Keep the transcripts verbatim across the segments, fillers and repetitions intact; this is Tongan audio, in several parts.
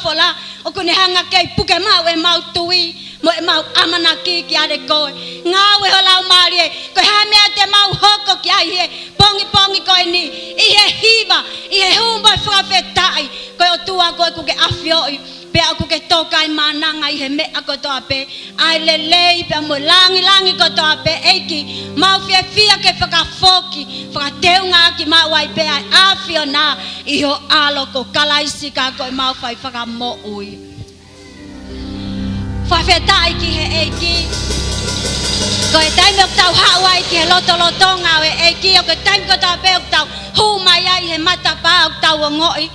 Folofola, ʻoku ne hanga ke puke maʻu ʻemau tui mo ʻemau ʻamanaki kiate koe. Ngāue ho Laumālie, ko e hā e meʻa te mau hoko ki ai he pongipongi ko eni, ʻi he hiva, ʻi he hū mo e fakafetaʻi, ko e ʻOtua koe ʻoku ke ʻafioʻi, pea ʻoku ke tokaimaʻananga ʻi he meʻa kotoa pē. ʻA e lelei pea mo e langilangi kotoa pē, ʻEiki, mau fiefia ke fakafoki, fakateungaʻaki maʻu ai pē ʻa e ʻAfiona ʻi ho ʻAlo ko Kalaisi ka ko ʻemau fai fakamoʻui. Fakafetaʻi ki he ʻEiki. Ko e taimi ʻoku tau haʻu ai ki he lotolotonga ʻo e ʻEiki, ʻoku ke taimi kotoa pē ʻoku tau hū mai ai he matapā ʻoku tau ongoʻi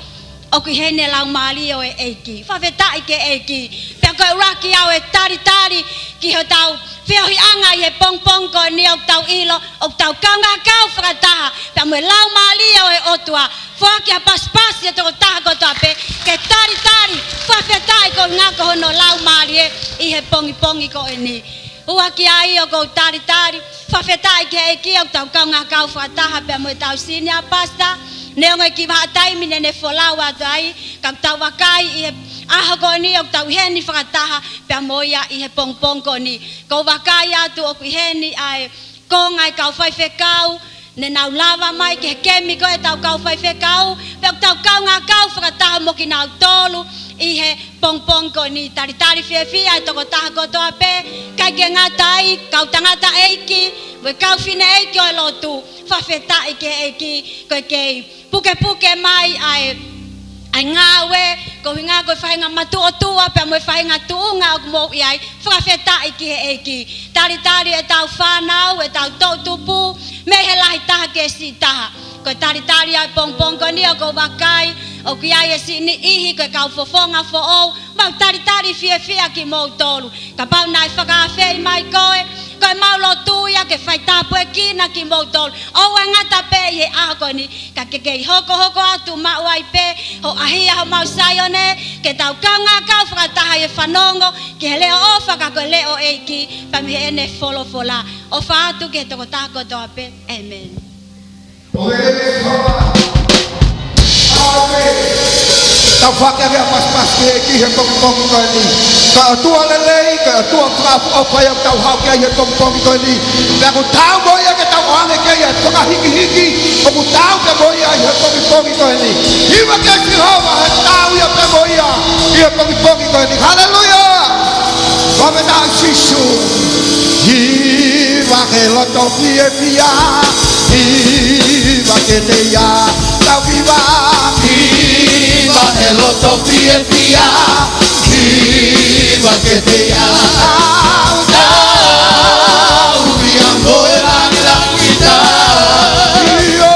ʻoku ʻi heni e Laumālie ʻo e ʻEiki. Fakafetaʻi ki he ʻEiki. Pea ko e ʻuluaki ʻa e talitali ki hotau feohiʻanga ʻi he pongipongi ko eni, ʻoku tau ʻilo ʻoku tau kaungā kau fakataha pea mo e Laumālie ʻo e ʻOtua. Foaki ha pasipasi ʻe tokotaha kotoa pē ke talitali, fakafetaʻi koeʻuhinga ko hono Laumālie ʻi he pongipongi ko eni. Ua ki ai ʻoku ou talitali, fakafetaʻi ki he ʻEiki ʻoku tau kaungā kau fakataha pea mo ʻetau senior pastor, neongo e kiʻi vahaʻa taimi naʻa ne folau atu ai, ka ʻoku tau vakai ʻi he ʻaho ko eni ʻoku tau ʻi heni fakataha pea mo ia ʻi he pongipongi ko eni. ʻOku ou vakai atu ʻoku ʻi heni ʻa e konga e kau faifekau, ne nau lava mai ki he kemi ko ē ʻetau kau faifekau, pea ʻoku tau kaungā kau fakataha mo kinautolu ʻi he pongipongi ko eni. Talitali fiefia e tokotaha kotoa pē, ʻikai ke ngata ai, kau tangataʻeiki, mo e kau fineʻeiki ʻo e lotu, fakafetaʻi ki he ʻEiki, ko e kei pukepuke mai ʻa e, ʻa e ngāue, koeʻuhinga ko e faʻahinga matuʻotuʻa pea mo e faʻahinga tuʻunga ʻoku mou ʻi ai, fakafetaʻi ki he ʻEiki. Talitali ʻetau fānau, ʻetau toʻutupu, mei he lahi taha ki he siʻi taha. Ko e talitali ʻa e pongipongi ko eni ʻoku ou vakai, ʻoku ʻi ai e siʻi niʻihi ko e kau fofonga foʻou, mau talitali fiefia kimoutolu. Kapau naʻe fakaafeʻi mai koe, ko ʻemau lotu ia ke fai tāpuekina kimoutolu. ʻOua ʻe ngata pē ʻi he ʻaho ko eni, ka ke kei hokohoko atu maʻu ai pē, hoʻo ʻahia homau Saione, ke tau kaungā kau fakataha ʻi he fanongo ki he leʻo ʻofa ka ko e leʻo ʻo e ʻEiki, pea mei heʻene folofola. ʻOfa atu ki he tokotaha kotoa pē. ʻĒmeni. Tau fakaʻaonga ʻa e pasipasi ki he ʻEiki he pongipongi ko eni. Ko e ʻOtua lelei, ko e ʻOtua fakaʻofoʻofa ia ʻoku tau haʻu ki ai he pongipongi ko eni. Pea ʻoku taau mo ia ke tau ʻoange ki ai ʻa e fakahīkihiki ʻoku taau pē mo ia ʻi he pongipongi ko eni. Hiva kia Sihova he taau ia pē mo ia ʻi he pongipongi ko eni. Haleluia! Fakafetaʻi Sīsū. Hiva he loto fiefia, hiva kiate ia. Tau hiva. Hiva he loto fiefia, hiva kiate ia. Tau, tau, ia mo e langilangi, tau, ia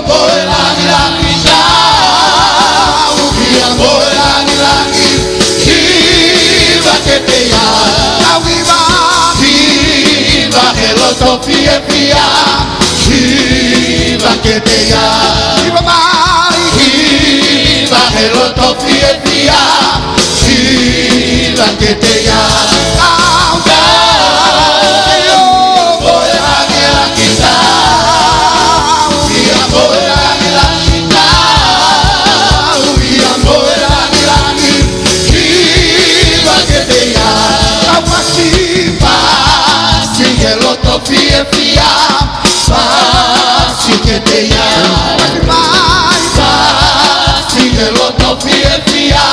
mo e langilangi, tau, ia mo e langilangi. Hiva kiate ia. Tau hiva. Hiva he loto fiefia, hiva kiate ia. Hiva mai. Hiva he loto fiefia, hiva kiate ia. Tau, tau, ia mo e langilangi, tau, ia mo e langilangi, tau, ia mo e langilangi. Hiva kiate ia. Tau pasi. Pasi he loto fiefia, pasi kiate ia. Pasi mai. Pasi he loto fiefia,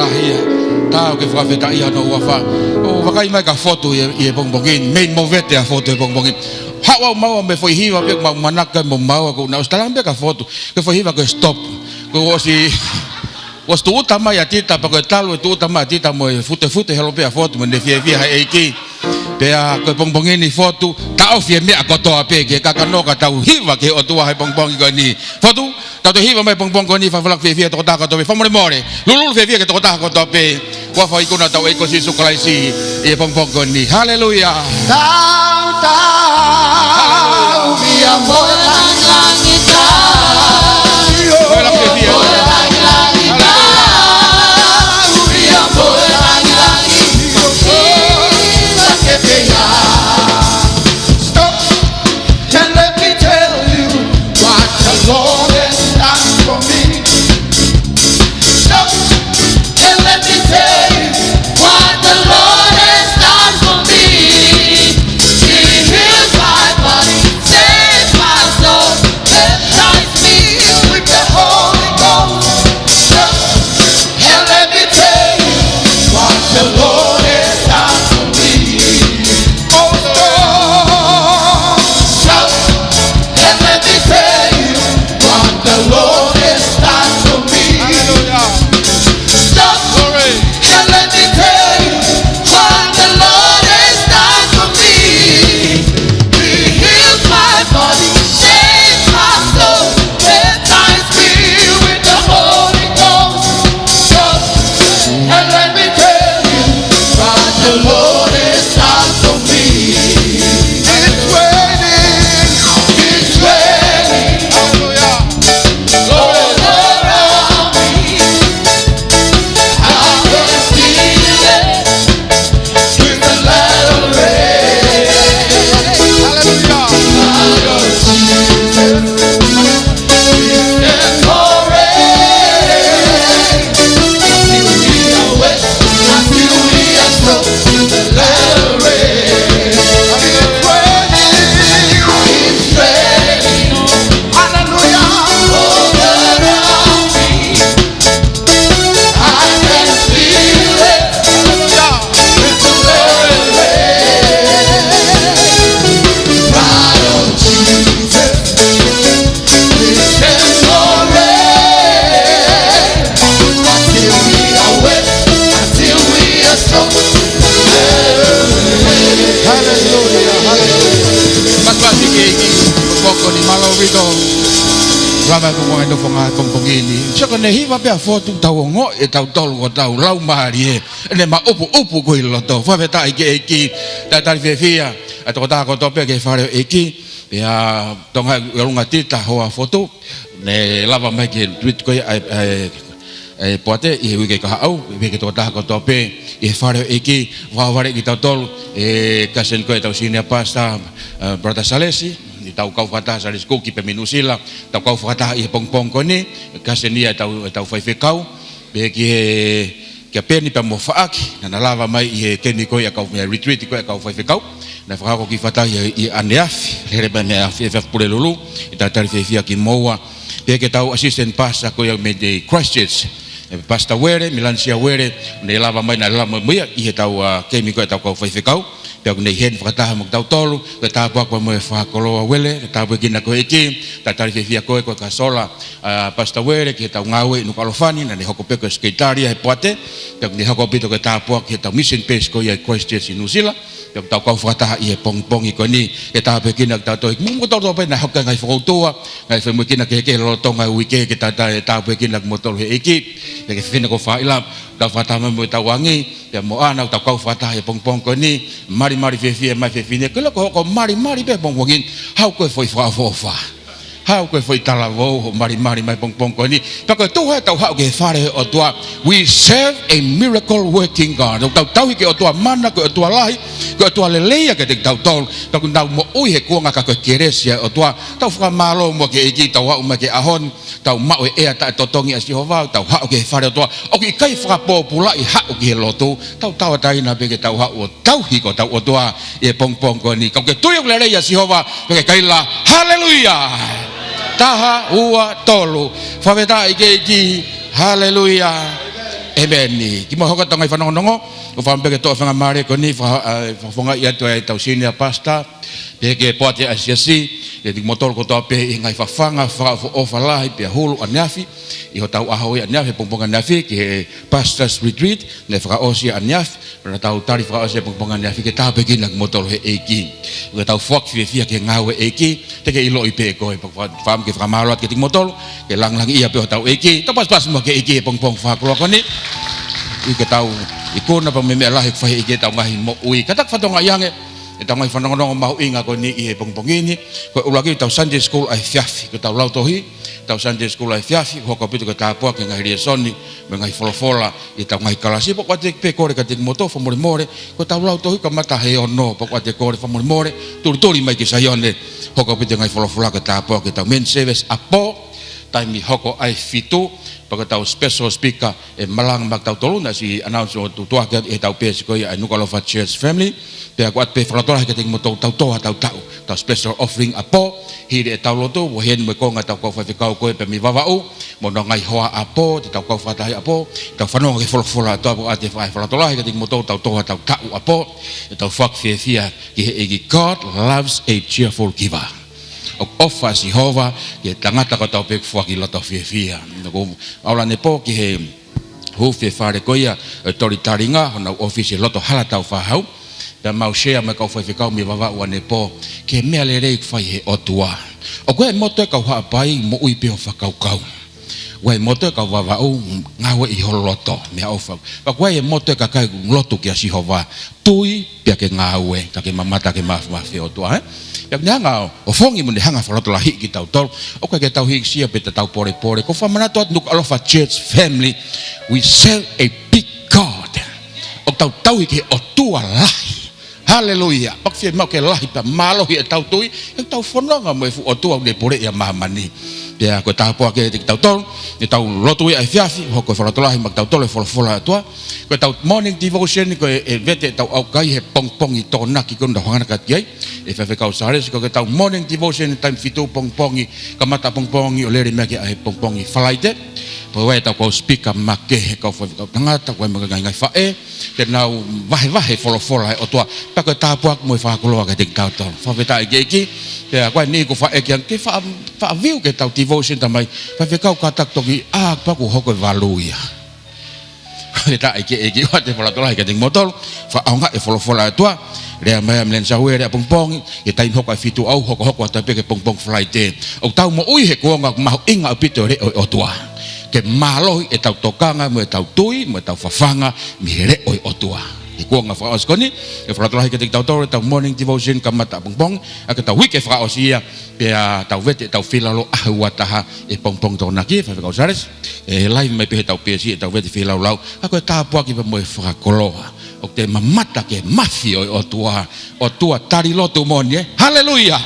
Ia, tau ke fakafetaʻi hono huafa. ʻOku vakai mai ki ha fotu ʻi he, ʻi he pongipongi ni, mei movete ʻa e fotu he pongipongi ni. Haʻu au maua mo e foʻi hiva pē ʻoku mau manako mo maua, ko ʻena ʻosi talaange pē ki ha fotu, ko e foʻi hiva ko e stop. Ko ʻosi, ʻosi tūʻuta mai ʻa Tita, pea ko e talu e tūʻuta mai ʻa Tita mo e futefute holo pē ʻa e fotu mo ʻene fiefia he ʻEiki. Pea ko e pongipongi ni fotu, taʻofi e meʻa kotoa pē ke kakano ka tau hiva ki he ʻOtua he pongipongi ko eni. Fotu, tau toe hiva mai pongipongi ko eni, fakafoki atu fiefia ki he tokotaha kotoa pē, fakamolemole. Lulululu fiefia ki he tokotaha kotoa pē. Huafa ʻo e ʻEiki ko hotau ʻEiki ko Sīsū Kalaisi ʻi he pongipongi ko eni. Haleluia. Tau, tau, ia mo e langilangi tau. Mo e langilangi tau. Ia mo e langilangi tau. Ia mo e langilangi tau. Ia ke pehē. Stop and let me tell you what the Lord has done for me. Stop and let me tell you what the Lord has done for me. He heals my body, saves my soul, baptized me with the Holy Ghost. Stop and let me tell you what the Lord has done for me. Oh, stop. Stop. And let me tell you what the Lord has done for me. Hallelujah. Stop. Glory. And let me tell you what the Lord has done for me. He healed my body, saved my soul, baptized me with the Holy Ghost. Stop. And let me tell you what the Lord has done for me. It's raining. It's raining. Hallelujah. All around me. I can feel it. With the light of rain. Hallelujah. Light of Jesus. It's pouring. Until we are wet, until we are soaked, let it rain. It's raining, it's raining. Hallelujah. All around me. I can feel it. Hallelujah. It's pouring. Light of Jesus. Haleluia, haleluia. Mālō ʻEiki, ko e pō ko eni mālō ʻaupito. Lava ko e nofo ngā pongipongi ni. Sio ko ʻene hiva pē ʻa fotu, tau ongoʻi ʻe tautolu ko hotau laumālie ʻene maʻupuʻupu ko ē ʻi loto. Fakafetaʻi ki he ʻEiki, talitali fiefia ʻa e tokotaha kotoa pē ki he fale ʻo e ʻEiki. Pea tonga ʻi ʻolunga Tita, hoa fotu, ne lava mai ki he retreat ko ia ʻa e, ʻa e, ʻa e poate ʻi he uike kahaʻu, pea ki he tokotaha kotoa pē ʻi he fale ʻo e ʻEiki, fakavale kitautolu, e cousin ko ē ʻetau senior pastor, ē, Brother Salesi, ʻetau kau fakataha Salesi Kuki pē mei Nuʻusila, ʻetau kau fakataha ʻi he pongipongi ko eni, cousin ia ʻetau, ʻetau faifekau, pea ki he, kia Peni pea mo Faʻaki, naʻa na lava mai ʻi he kemi ko ia ʻa e kau, mei he retreat ko ia ʻa e kau faifekau. Naʻe fakahoko ki fakataha ʻi, ʻi ʻaneafi, lele mai ʻaneafi, ʻe Fefulelulu, ʻe talitali fiefia kimoua. Pea ki heʻetau assistant pastor ko ia mei Christchurch, ē, Pastor Uele, Milanisia Uele, ne lava mai, naʻe lava mai ia ʻi heʻetau, ā, kemi ko ia ʻetau kau faifekau. Pea ʻoku ne ʻi heni fakataha mo kitautolu, ko e tāpuaki pea mo e fakakoloa Uele, ko e tāpuekina ko e ʻEiki, talitali fiefia koe, ko e kasola, ā, Pastor Uele, ki heʻetau ngāue ʻi Nukuʻalofa ni, naʻa ne hoko pē ko e sekelitali he poate, pea ʻoku ne hoko ʻaupito ko e tāpuaki ki heʻetau mission base ko ia ʻi Christchurch ʻi Nuʻusila, pea ʻoku tau kau fakataha ʻi he pongipongi ko eni, ke tāpuekina kitautolu, mo kitautolu pē naʻe hoko ki he ngaahi fokoutua, ngaahi femoʻuekina kehekehe lolotonga e uike, ke tā, tā, tāpuekina kimoutolu he ʻEiki, pea ki he fefine ko Faila, tau fakataha mai mo ʻetau angi, pea mo ʻAna, tau kau fakataha he pongipongi ko eni, malimali fiefia mai fefine, ko e loko hoko malimali pē pongipongi, haʻu ko e foʻi fakaʻofoʻofa. Haʻu ko e foʻi talavou, hoʻo malimali mai pongipongi ko eni. Pea ko e tuha ʻetau haʻu ki he fale ʻo e ʻOtua. We serve a miracle working God. Tau tauhi ki he ʻOtua mana, ko e ʻOtua lahi, ko e ʻOtua lelei ia kiate kitautolu. Pea ʻoku nau moʻui he kuonga ka ko e kelesi ʻa e ʻOtua. Tau fakamālō muʻa ki he ʻEiki, tau haʻu mai ki he ʻaho ni. Tau maʻu e ʻea taʻetotongi ʻa Sihova, tau haʻu ki he fale ʻo e ʻOtua. ʻOku ʻikai fakapōpulaʻi haʻu ki he lotu. Tau tauʻatāina pē ke tau haʻu ʻo tauhi ko hotau ʻOtua ʻi he pongipongi ko eni. Kapau ʻoku ke tui ʻoku lelei ʻa Sihova, pea ke kaila, haleluia! Taha, ua, tolu. Fakafetaʻi ki he ʻEiki, haleluia! ʻEmeni. Kimuʻa hoko atu ʻetau ngaahi fanongonongo, ʻoku ou fakaʻamu pē ke toʻo e faingamālie ko eni, fa-, ʻa, fakafofongaʻi atu ʻetau senior pastor, pehē ki he poate ʻa e siasi, kiate kimoutolu kotoa pē ʻi he ngaahi fafanga fakaʻofoʻofa lahi pea hulu ʻaneafi, ʻi hotau ʻaho ʻi ʻaneafi, he pongipongi ʻaneafi, ki he Pastors Retreat, naʻe fakaʻosi ʻaneafi, naʻa tau tali fakaʻosi he pongipongi ʻaneafi, ke tāpuekina kimoutolu ʻe he ʻEiki. Ke tau foaki fiefia ki he ngāue ʻa e ʻEiki, te ke ʻiloʻi pē ʻe koe, fa-, fa-, fakaʻamu ke fakamālō atu kiate kimoutolu, ke langilangiʻia pē hotau ʻEiki. Tau pasipasi mo e ʻEiki he pongipongi fakakoloa ko eni. ʻI heʻetau ikuna pea mo e meʻa lahi ʻoku fai ʻe he ʻEiki ʻi heʻetau ngaahi moʻui. Ka tau fakatokangaʻi ange ʻetau ngaahi fanongonongo mahuʻinga ko eni ʻi he pongipongi ni. Ko e ʻuluaki ʻetau Sunday School ʻa e efiafi, ko ʻetau lautohi, ʻetau Sunday School ʻa e efiafi, hoko ʻaupito ko e tāpuaki ki he ngaahi lēsoni mo e ngaahi folofola ʻi heʻetau ngaahi kalasi. Pea ʻoku ou kole kiate kimoutolu fakamolemole, ko ʻetau lautohi kamata he ono, pea ʻoku ou kole fakamolemole, tulituli mai ki Saione, hoko ʻaupito e ngaahi folofola ko e tāpuaki ki heʻetau men's service ʻapō, taimi hoko ʻa e fitu, pea ko ʻetau special speaker ʻe malanga maʻatautolu, naʻe siʻi announce ʻo tuʻutuʻu hake ʻi heʻetau peesi ko ia ʻa e Nukuʻalofa Church Family. Pea ʻoku ou kole pē fakamatala kiate kimoutolu, tau tō haʻatau taʻu, ʻetau special offering ʻapō, hili ʻetau lotu, ʻo heni mo e konga ʻetau kau faifekau ko ē pē mei Vavaʻu, mo hono ngaahi hoa ʻapō, te tau kau fakataha ʻapō, tau fanongo ki he folofola ʻa e ʻOtua. Pea ʻoku ou kole fakamatala kiate kimoutolu, tau tō haʻatau taʻu ʻapō, ʻetau foaki fiefia ki he ʻEiki. God loves a cheerful giver. ʻOku ʻofa ʻa Sihova ki he tangata kotoa pē ʻoku foaki loto fiefia. Naʻa ku ʻalu ʻanepō ki he huufi e fale ko ia ʻo e Tolitalinga, honau ʻōfisi ʻi loto Halatau Fāhau. Pea mau share mo e kau faifekau mei Vavaʻu ʻanepō ki he meʻa lelei ʻoku fai ʻe he ʻOtua. ʻOku ʻi ai e motu e kau Haʻapai, moʻui pē ʻo fakakaukau. ʻOku ʻi ai e motu e kau Vavaʻu, ngāue ʻi ho loto, meʻaʻofa. Pea ʻoku ʻi ai e motu e kakai, lotu kia Sihova, tui pea ke ngāue, ka ke mamata ki he māfimafi ʻo e ʻOtua, ē? Pea ʻoku ne hanga ʻo, ʻo fongi mo ne hanga ʻo fakalotolahiʻi kitautolu. ʻOku ʻikai ke tau hīkisia pe te tau polepole. ʻOku ou fakamanatu atu, Nukuʻalofa Church Family, we serve a big God. ʻOku tau tauhi ki he ʻOtua lahi. Haleluia. Pea ʻoku fiemaʻu ke lahi pea mālohi ʻetau tui, ʻetau fononga mo e fuʻu ʻOtua ʻoku ne puleʻi ʻa māmani. Pea ko e tāpuaki kiate kitautolu, ʻetau lotu ʻi he efiafi, hoko e fakalotolahi maʻatautolu e folofola ʻa e ʻOtua. Ko ʻetau morning devotion, ko e, ʻe vete ʻetau ʻaukai he pongipongi Tokonaki ko eni ʻoku tau hanganaki atu ki ai, ʻe Faifekau Sālesi, ko ʻetau morning devotion taimi fitu pongipongi, kamata pongipongi ʻo lele mai ki he pongipongi Falaite. Pea ʻoku ʻi ai ʻetau kau speaker makehe, kau faifekau tangata, ʻoku ʻi ai mo e ngaahi, ngaahi faʻē, te nau vahevahe e folofola ʻa e ʻOtua, pea ko e tāpuaki mo e fakakoloa kiate kitautolu. Fakafetaʻi ki he ʻEiki. Pea ko e niʻihi ʻoku faʻē ki ai, ke fa-, faʻa view ki heʻetau devotion, talamai, faifekau kātaki toki ʻā, pea kuo hoko e valu ia. Fakafetaʻi ki he ʻEiki. ʻOku ou kole fakamatala kiate kimoutolu, fakaʻaongaʻi e folofola ʻa e ʻOtua, lea mai ʻa Meleni Saue, lea pongipongi, ʻi he taimi hoko ʻa e fitu ʻaho, hokohoko atu pē ki he pongipongi Falaite. ʻOku tau moʻui he kuonga mahuʻinga ʻaupito e leʻo ʻo e ʻOtua. Ke mālohi ʻetau tokanga mo ʻetau tui, mo ʻetau fafanga mei he leʻo ʻo e ʻOtua. He kuonga fakaʻosi ko eni, ʻe fakalotolahi kiate kitautolu ʻetau morning devotion kamata pongipongi, ʻa ia ko ʻetau uike fakaʻosi ia, pea tau vete ʻetau feilaulau ʻaho ua taha he pongipongi Tokonaki, Faifekau Sālesi. ʻE live mai pē heʻetau peesi ʻetau vete feilaulau. Ka ko e tāpuaki pea mo e fakakoloa. ʻOku te mamata ki he māfimafi ʻo e ʻOtua. ʻOtua tali lotu moʻoni, ē? Haleluia!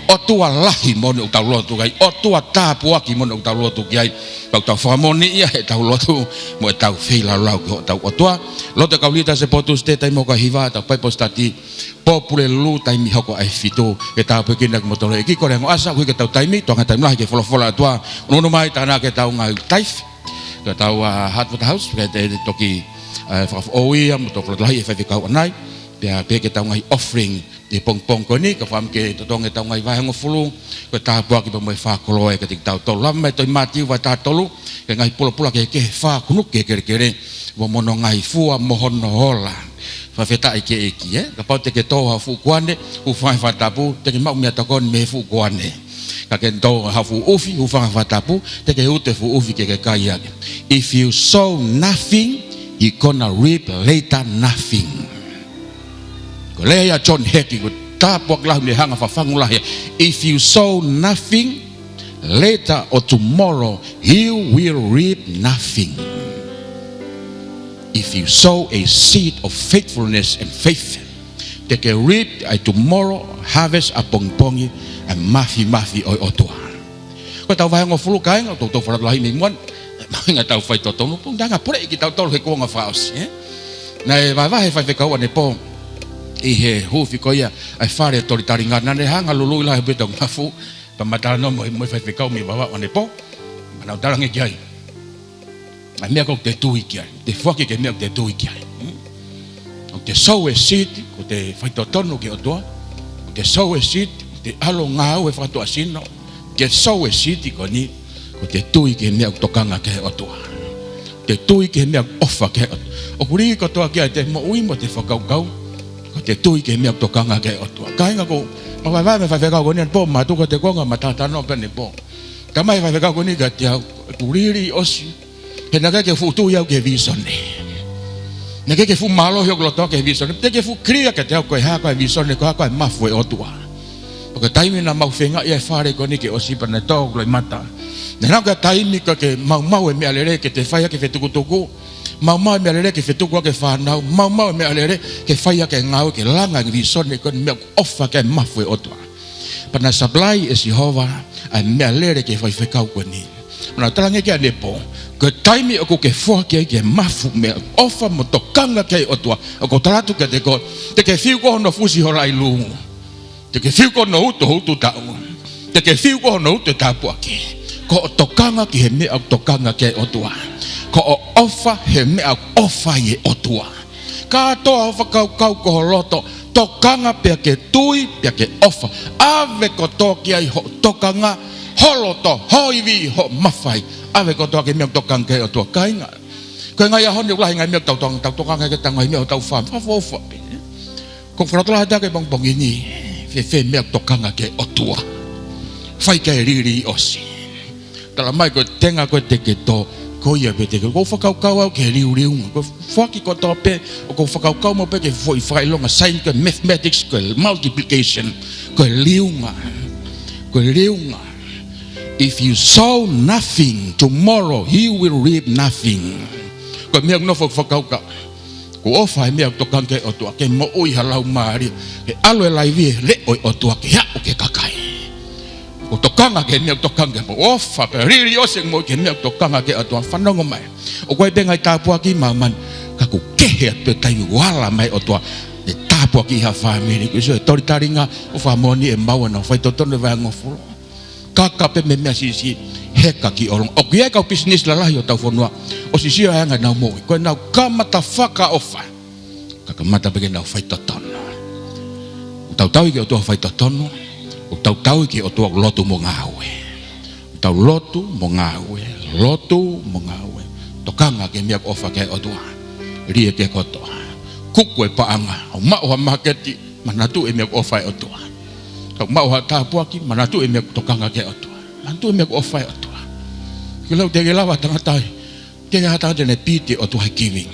ʻOtua lahi moʻoni ʻoku tau lotu ki ai. ʻOtua tāpuaki moʻoni ʻoku tau lotu ki ai. Pea ʻoku tau fakamoʻoniʻi ia heʻetau lotu mo ʻetau feilaulau ki hotau ʻOtua. Lotu e kau leaders he potu, Tuesday taimi hoko ʻa e hiva, ʻetau Bible study. Pōpula Lulu taimi hoko ʻa e fitu. Ke tāpuekina kimoutolu ʻe he ʻEiki. Kole ange ʻo ʻasi, ʻoku ʻikai ke tau taimi, tuʻunga taimi lahi ki he folofola ʻa e ʻOtua. ʻUnuʻunu mai, tā naʻa ke tau ngaahi tithe. Ko ʻetau, ʻa, Heart for the House, ke te toki, ʻa, fakafoʻou ia, mo toki fakalotolahi ʻe he faifekau ʻanai. Pea pehē ki heʻetau ngaahi offering he pongipongi ko eni, ka fakaʻamu ke totongi ʻetau ngaahi vahehongofulu, ko e tāpuaki pea mo e fakakoloa ia kiate kitautolu. Lava mai e tohi Mātiu vahe taha tolu, ki he ngaahi pulopula kehekehe fā, kunuku ki he kelekele, mo hono ngaahi fua mo hono ola. Fakafetaʻi ki he ʻEiki, ē? Kapau te ke tō ha fuʻu kuane, hūfanga he fakatapu, te ke maʻu meʻatokoni mei he fuʻu kuane. Ka ke tō ha fuʻu ʻufi, hūfanga he fakatapu, te ke utu e fuʻu ʻufi ke ke kai ange. If you sow nothing, you gonna reap later nothing. Ko e lea ia ʻa John Hagee, ko e tāpuaki lahi ʻoku ne hanga ʻo fafangu lahi. If you sow nothing, later or tomorrow, you will reap nothing. If you sow a seed of faithfulness and faith, te ke reap ʻa e tomorrow harvest, ʻapongipongi, ʻa e māfimafi ʻo e ʻOtua. Ko ʻetau vahehongofulu, kāinga, ʻoku toutou fakalotolahi mei muʻa ni, mahuʻinga ʻetau faitotonu, pea ʻoku ne hanga ʻo puleʻi kitautolu he kuonga fakaʻosi, ē? Naʻe vahevahe e faifekau ʻanepō ʻi he huufi ko ia ʻa e fale Tolitalinga, naʻa ne hanga ʻo lului lahi ʻaupito e mafu, pea ma talanoa mo e, mo e faifekau mei Vavaʻu ʻanepō, pea nau talaange ki ai. ʻa e meʻa ʻoku te tui ki ai. Te foaki ki he meʻa ʻoku te tui ki ai. Hmm? ʻOku te sow e seed, ʻoku te faitotonu ki he ʻOtua. ʻOku te sow e seed, ʻoku te ʻalu ʻo ngāue fakatuʻasino. ʻOku te sow e seed ko eni, ʻoku te tui ki he meʻa ʻoku tokanga ki ai e ʻOtua. Te tui ki he meʻa ʻoku ʻofa ki ai e ʻOtua. ʻOku lī kotoa ki ai ʻete moʻui mo ʻete fakakaukau. ʻOku te tui ki he meʻa ʻoku tokanga ki ai e ʻOtua. Kāinga, ʻoku ou vahevahe mo e faifekau ko eni ʻanepō, mātuku ʻete konga, ma tātano pē ʻanepō. Talamai ʻe he faifekau ko eni kiate au, ʻoku lī ʻosi. He naʻe ʻikai ke fuʻu tui au ki he vīsone. Naʻe ʻikai ke fuʻu mālohi hoku loto ki he vīsone. Teʻeki ke fuʻu clear kiate au ko e hā ko ā e vīsone, ko e hā ko ā e mafu ʻa e ʻOtua. Pea ko e taimi naʻa mau fengāueʻaki e fale ko eni ke ʻosi pea naʻe tō hoku loʻimata. Naʻe ʻi ai e taimi ko ē ke maumau e meʻalele ke te fai ʻaki e fetukutuku. Maumau e meʻalele ke fetuku ʻaki e fānau. Maumau e meʻalele ke fai ʻaki e ngāue ke langa e vīsone ko eni, meʻa ʻoku ʻofa ki ai e mafu ʻa e ʻOtua. Pea naʻe supply ʻe Sihova ʻa e meʻalele ki he faifekau ko eni. Pea naʻe talaange ki ai ʻanepō, ko e taimi ʻoku ke foaki ai ki he mafu e meʻa ʻoku ʻofa mo tokanga ki ai e ʻOtua, ʻoku ou tala atu kiate koe, te ke fiu koe hono fusi ho laʻi lū. Te ke fiu koe hono utu ho utu taʻu. Te ke fiu koe hono utu e tāpuaki. Ko hoʻo tokanga ki he meʻa ʻoku tokanga ki ai e ʻOtua. Ko hoʻo ʻofa he meʻa ʻoku ʻofa ai e ʻOtua. Kātoa ho fakakaukau, ko ho loto, tokanga pea ke tui, pea ke ʻofa. ʻAve kotoa ki ai hoʻo tokanga, ho loto, ho ivi, hoʻo mafai. ʻAve kotoa ki he meʻa ʻoku tokanga ki ai e ʻOtua, kāinga. Ko e ngaahi ʻaho ni ʻoku lahi e ngaahi meʻa ʻoku tau tokanga, tau tokanga ki he ngaahi meʻa ʻoku tau fāmili. Fakaʻofoʻofa pē. Ko e fakalotolahi atu ke pongipongi ni, fēfē e meʻa ʻoku tokanga ki ai e ʻOtua. Fai ki ai e lī ʻosi. Talamai ko e tenga ko ē te ke tō, ko ia pē te ke, ʻoku ou fakakaukau au ki he liuliunga. Ko e foaki kotoa pē, ʻoku ou fakakaukau maʻu pē ki he foʻi fakaʻilonga saienisi, ko e mathematics, ko e multiplication, ko e liunga. Ko e liunga. If you sow nothing, tomorrow you will reap nothing. Ko e meʻa ʻoku ou nofo ʻo fakakaukau. ʻOku ʻofa he meʻa ʻoku tokanga ki ai e ʻOtua, ke moʻui ha laumālie, ke ʻalu e laivi he leʻo ʻo e ʻOtua, ke aʻu ki he kakai. ʻOku tokanga ki he meʻa ʻoku tokanga ki ai, ʻofa pē, lī ʻosi e moʻui ki he meʻa ʻoku tokanga ki ai e ʻOtua, fanongo mai. ʻOku ʻi ai pē ngaahi tāpuaki ʻi māmani, ka ʻoku kehe atu pē taimi ʻoku ala mai e ʻOtua, ʻene tāpuakiʻi ha fāmili, ko e sio e tolitalinga, ʻoku fakamoʻoni ʻe maua ʻenau faitotonu he vahehongofulu. Kaka pē mei he meʻa siʻisiʻi, heka ki ʻolunga. ʻOku ʻi ai e kau pisinisi lalahi ʻo hotau fonua, ʻosi sio e anga ʻenau moʻui. Ko ʻenau kamata fakaʻofa. Ka kamata pē ke nau faitotonu. ʻOku tau tauhi ki he ʻOtua faitotonu. ʻOku tau tauhi ki he ʻOtua lotu mo ngāue. ʻOku tau lotu mo ngāue. Lotu mo ngāue. Tokanga ki he meʻa ʻoku ʻofa ki ai e ʻOtua. Lī e ke kotoa. Kuku e paʻanga. ʻOku maʻu ha māketi. Manatuʻi e meʻa ʻoku ʻofa ai e ʻOtua. Ka ʻoku maʻu ha tāpuaki, manatuʻi e meʻa ʻoku tokanga ki ai e ʻOtua. Manatuʻi e meʻa ʻoku ʻofa ai e ʻOtua. Ke lau te ke lava tangata ai. Ke ha tangata ne beat e ʻOtua he giving.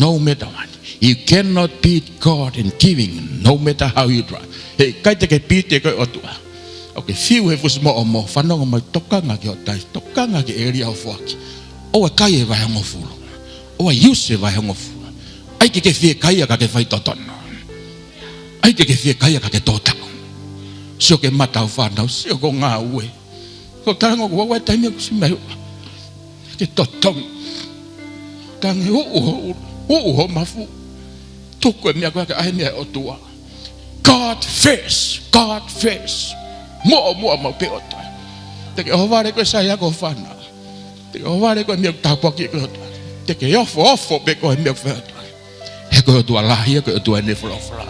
No matter what. You cannot beat God in giving, no matter how you try. Heʻikai te ke beat e koe ʻOtua. ʻOku ke fiu he fusi moʻomo, fanongo mai, tokanga ki hoʻo taifi, tokanga ki he ʻēlia ʻoku foaki. ʻOua ʻe kai e vahehongofulu. ʻOua ʻe use e vahehongofulu. ʻAi ke ke fiekaia ka ke faitotonu. ʻAi ke ke fiekaia ka ke tō taʻu. Sio ki he mata ho fānau, sio ki hoʻo ngāue. Ko e talango ko ē ʻa e taimi ʻoku ʻosi mai ua. Ke totongi. Tangi uʻu ho, uʻu ho mafu. Tuku e meʻa ko ē ke ʻai e meʻa ʻa e ʻOtua. God first, God first. Muʻomuʻa maʻu pē ʻOtua. Te ke ʻohovale koe sai ako ho fānau. Te ke ʻohovale koe meʻa ʻoku tāpuakiʻi koe ʻe he ʻOtua. Te ke ofoofo pē koe meʻa ʻoku fai ʻe he ʻOtua. He ko e ʻOtua lahi ia, ko e ʻOtua ʻene folofola.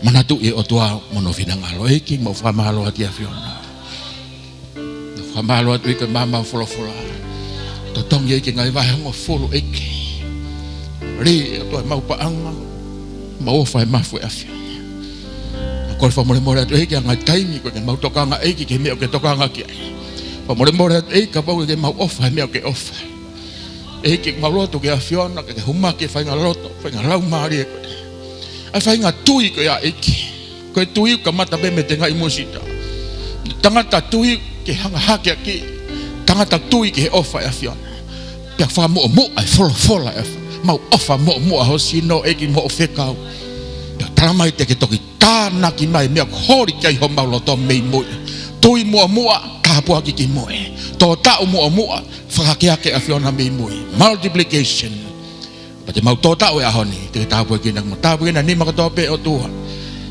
Manatuʻi e ʻOtua mo hono finangalo. ʻEiki, mau fakamālō atu ʻi he ʻAfiona. Mau fakamālō atu ʻEiki ko e maama ho folofola. Totongi ʻEiki e ngaahi vahehongofulu ʻEiki. Lī ʻe ʻOtua ʻemau paʻanga. Mau ʻofa he mafu ʻo e ʻAfiona. Mau kole fakamolemole atu ʻEiki ʻa e ngaahi taimi ko ē ke mau tokanga ʻEiki ki he meʻa ʻoku ke tokanga ki ai. Fakamolemole atu ʻEiki kapau ʻoku ʻikai ke mau ʻofa he meʻa ʻoku ke ʻofa. ʻEiki, mau lotu ki he ʻAfiona, ke ke humaki e faʻahinga loto, faʻahinga laumālie ko ē. ʻA e faʻahinga tui ko ia ʻEiki. Ko e tui ʻoku kamata pē mei he tengaʻi musita. Tangata tui ki he hanga hake ʻaki, tangata tui ki he ʻofa ʻa e ʻAfiona. Pea fakamuʻomuʻa e folofola ʻa e ʻAfiona. Mau ʻofa muʻomuʻa ho sino ʻEiki mo hoʻo fekau. Pea talamai te ke toki tānaki mai e meʻa ʻoku holi ki ai homau loto mei mui. Tui muʻomuʻa, tāpuaki ki mui. Tō taʻu muʻomuʻa, fakaakeake ʻa e ʻAfiona mei mui. Multiplication. Pea te mau tō taʻu he ʻaho ni, te ke tāpuekina, mo tāpuekina e nima kotoa pē ʻOtua.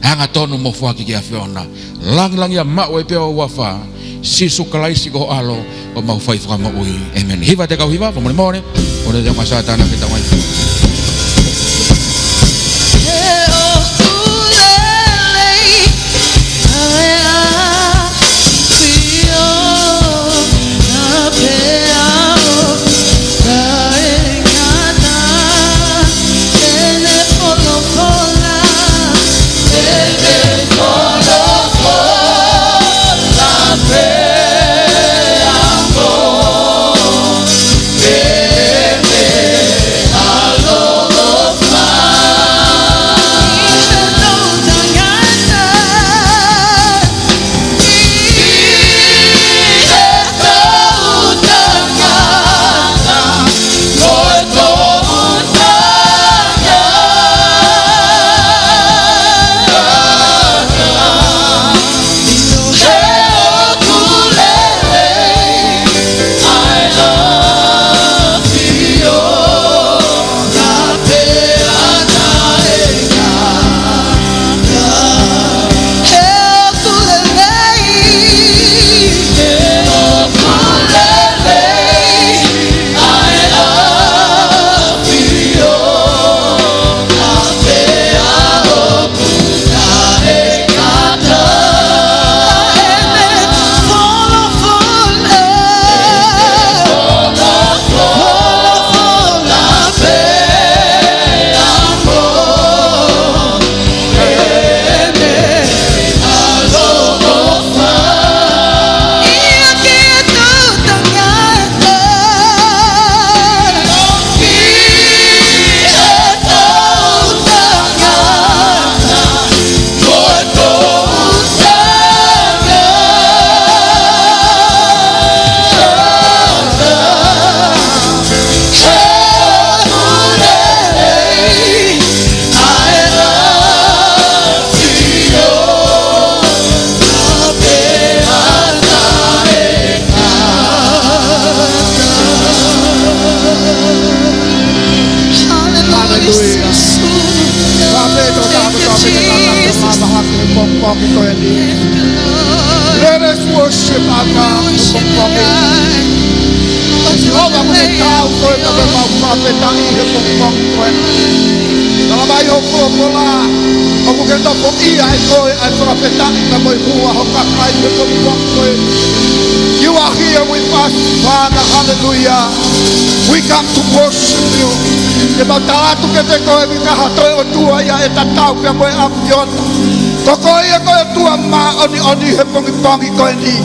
Angatonu mo foaki ki he ʻAfiona. Langilangiʻia maʻu ai pē ho huafa. Sīsū Kalaisi ko ho ʻAlo, ko homau Faifakamoʻui. ʻĒmeni. Hiva ʻetau kau hiva, fakamolemole. ʻOua te tau ngata, Sātana, ke tau ngata. Hallelujah. Let us worship our God. Sihova, ko e tau koe, ka mau fakafetaʻi he pongipongi ko eni. Tala mai hoʻo folofola, ʻoku ke nofoʻia ʻe koe ʻa e fakafetaʻi pea mo e hū ʻa ho kakai he pongipongi ko eni. You are here with us, Father. Hallelujah. We come to worship you. Te mau tala atu kiate koe, ʻikai ha toe ʻOtua ia ʻe tatau pea mo e ʻAfiona. Ko koe ia ko e ʻOtua māʻoniʻoni he pongipongi ko eni.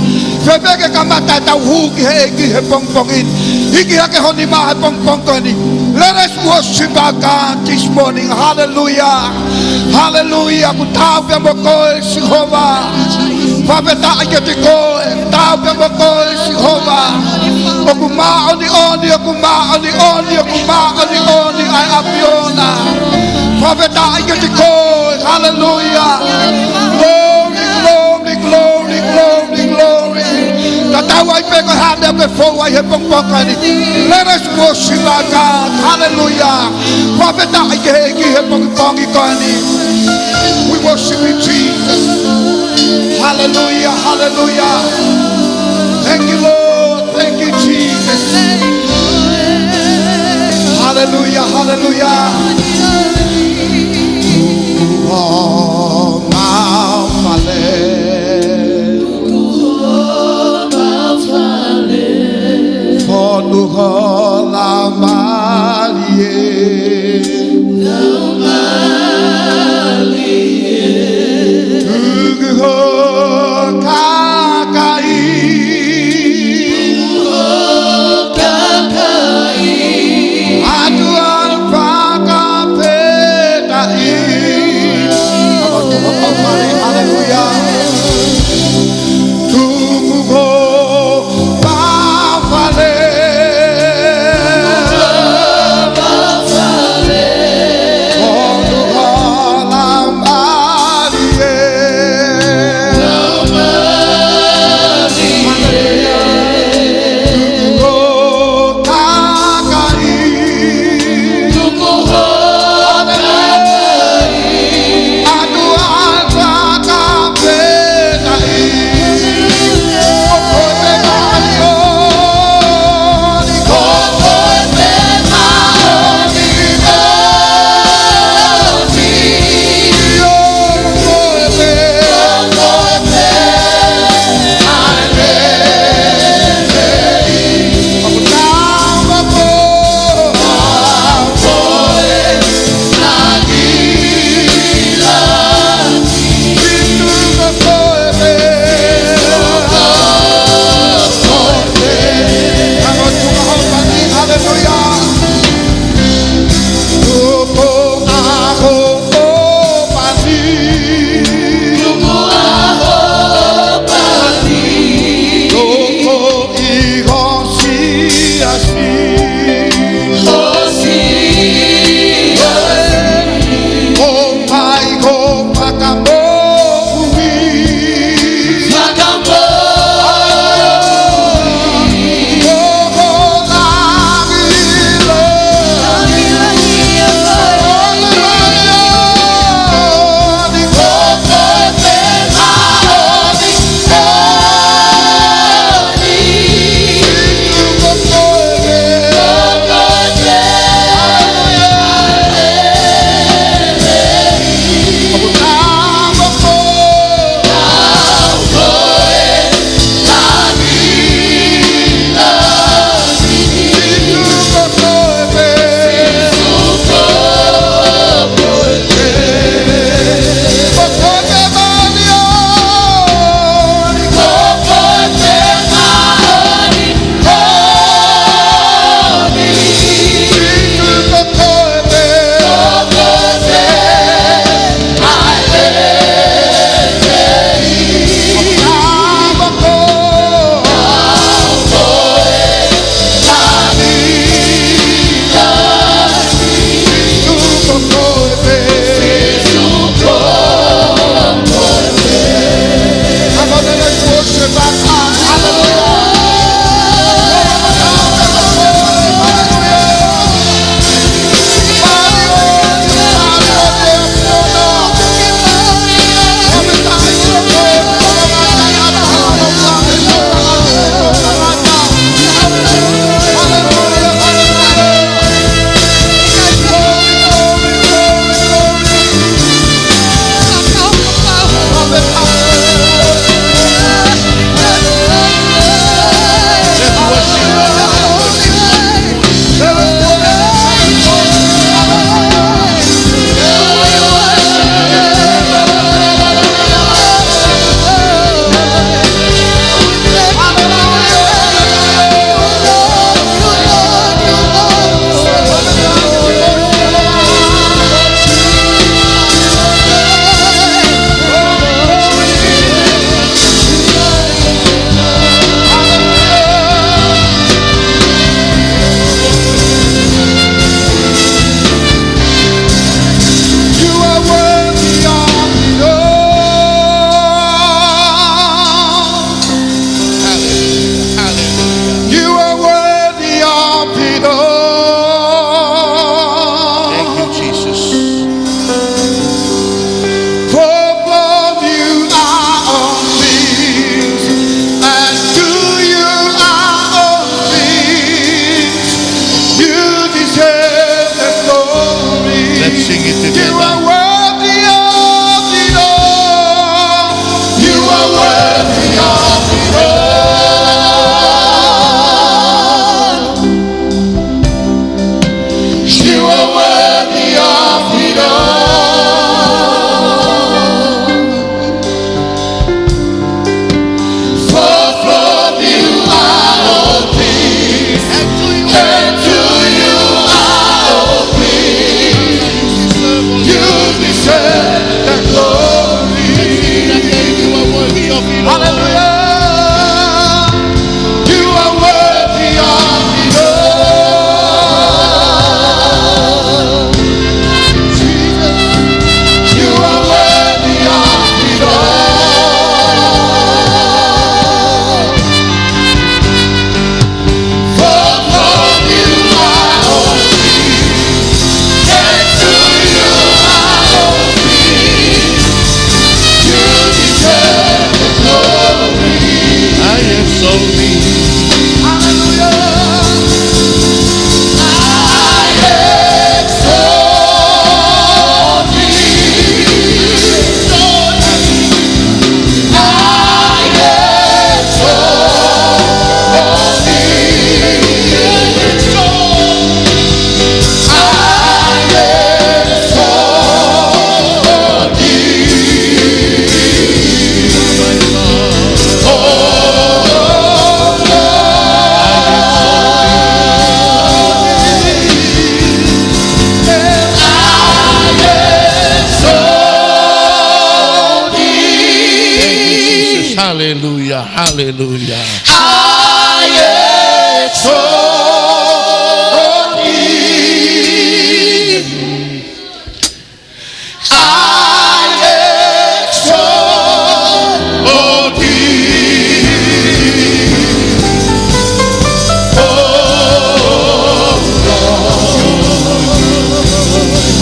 Fēfē ke kamata ʻetau hū ki he ʻEiki he pongipongi ni? Hiki hake ho nima he pongipongi ko eni. Let us worship our God this morning. Hallelujah. Hallelujah. ʻOku tau pea mo koe, Sihova. Fakafetaʻi kiate koe. Tau pea mo koe, Sihova. ʻOku māʻoniʻoni, ʻoku māʻoniʻoni, ʻoku māʻoniʻoni ʻa e ʻAfiona. Fakafetaʻi kiate koe. Hallelujah. Glory, glory, glory, glory, glory. Tatau ai pē ko e hā e meʻa ʻoku ke fou ai he pongipongi ko eni. Let us worship our God. Hallelujah. Fakafetaʻi ki he ʻEiki he pongipongi ko eni. We worship you, Jesus. Hallelujah, hallelujah. Thank you, Lord. Thank you, Jesus. Hallelujah, hallelujah. Tuku hoʻo mau fale. Fonu ho laumālie. Tuku ho kakai. ʻAtu ʻa e faka- You are worthy of it all. You are worthy of it all. You are worthy of it all. For from you are all things, and to you are all things. You deserve the glory. Hallelujah. You are worthy of it all. Jesus, you are worthy of it all. For from you are all things, and to you are all things. You deserve the glory. I exalt thee. Hallelujah. I exalt thee. I exalt thee. I exalt thee. Oh, Lord, I exalt thee. I exalt thee. Thank you, Jesus. Hallelujah, hallelujah. I exalt thee. I exalt thee. Oh, Lord.